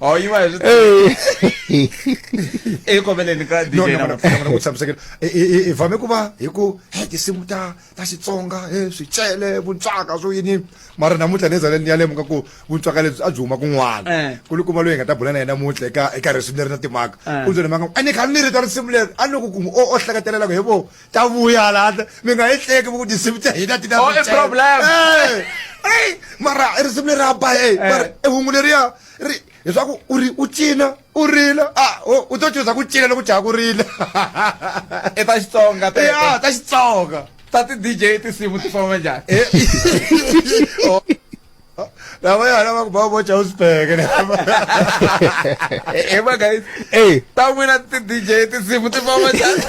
Oh, yi va hi swi ekomeleni ka No, DJ no, na no, no, no, ku tshamisekile i vame ku va hi ku he tinsimu ta ta Xitsonga he swicele vuntswaka swo yini mara namuntlha ni za ni ya lemuka ku vuntswaka lebyi a byi huma kun'wana Eh. ku li kuma loyi hi nga ta bula na yena namuntlha eka eka risimu leri na timhaka Eh. u byele mhaka a ni kha ni ri ta risimu leri a ni ku ku o o hleketelela ku he vo ta vuya laha mi nga yi hleki ku tinsimu ta hina ti na Oh, i swicele. problem. Eh, eh, mara risimu leri a ba eh, mara e hungu leriya ri leswaku u ri u cina u rila a u to chuza ku cina loko jaha ku rila i ta Xitsonga teto. Ya, ta Xitsonga. Ta ti DJ tinsimu ti famba njhani? Lava ya lava ku ba vo cha usibheke Eh, va guys. Eh. Ta n'wina ti DJ tinsimu ti famba njhani?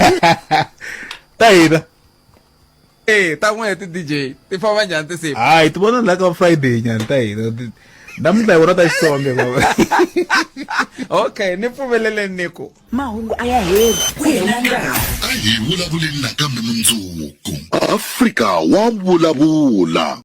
Ta hina. Eh, ta n'wina ti DJ ti famba njhani tinsimu? Hayi ti vona la ka Friday nyana ta hina. Namuntlha hi vona ta Xitsonga baba. Okay, ni pfumeleleni ni ku. Mahungu a ya heli ku hela nkarhi. A hi vulavuleni nakambe mundzuku. Afrika wa vulavula.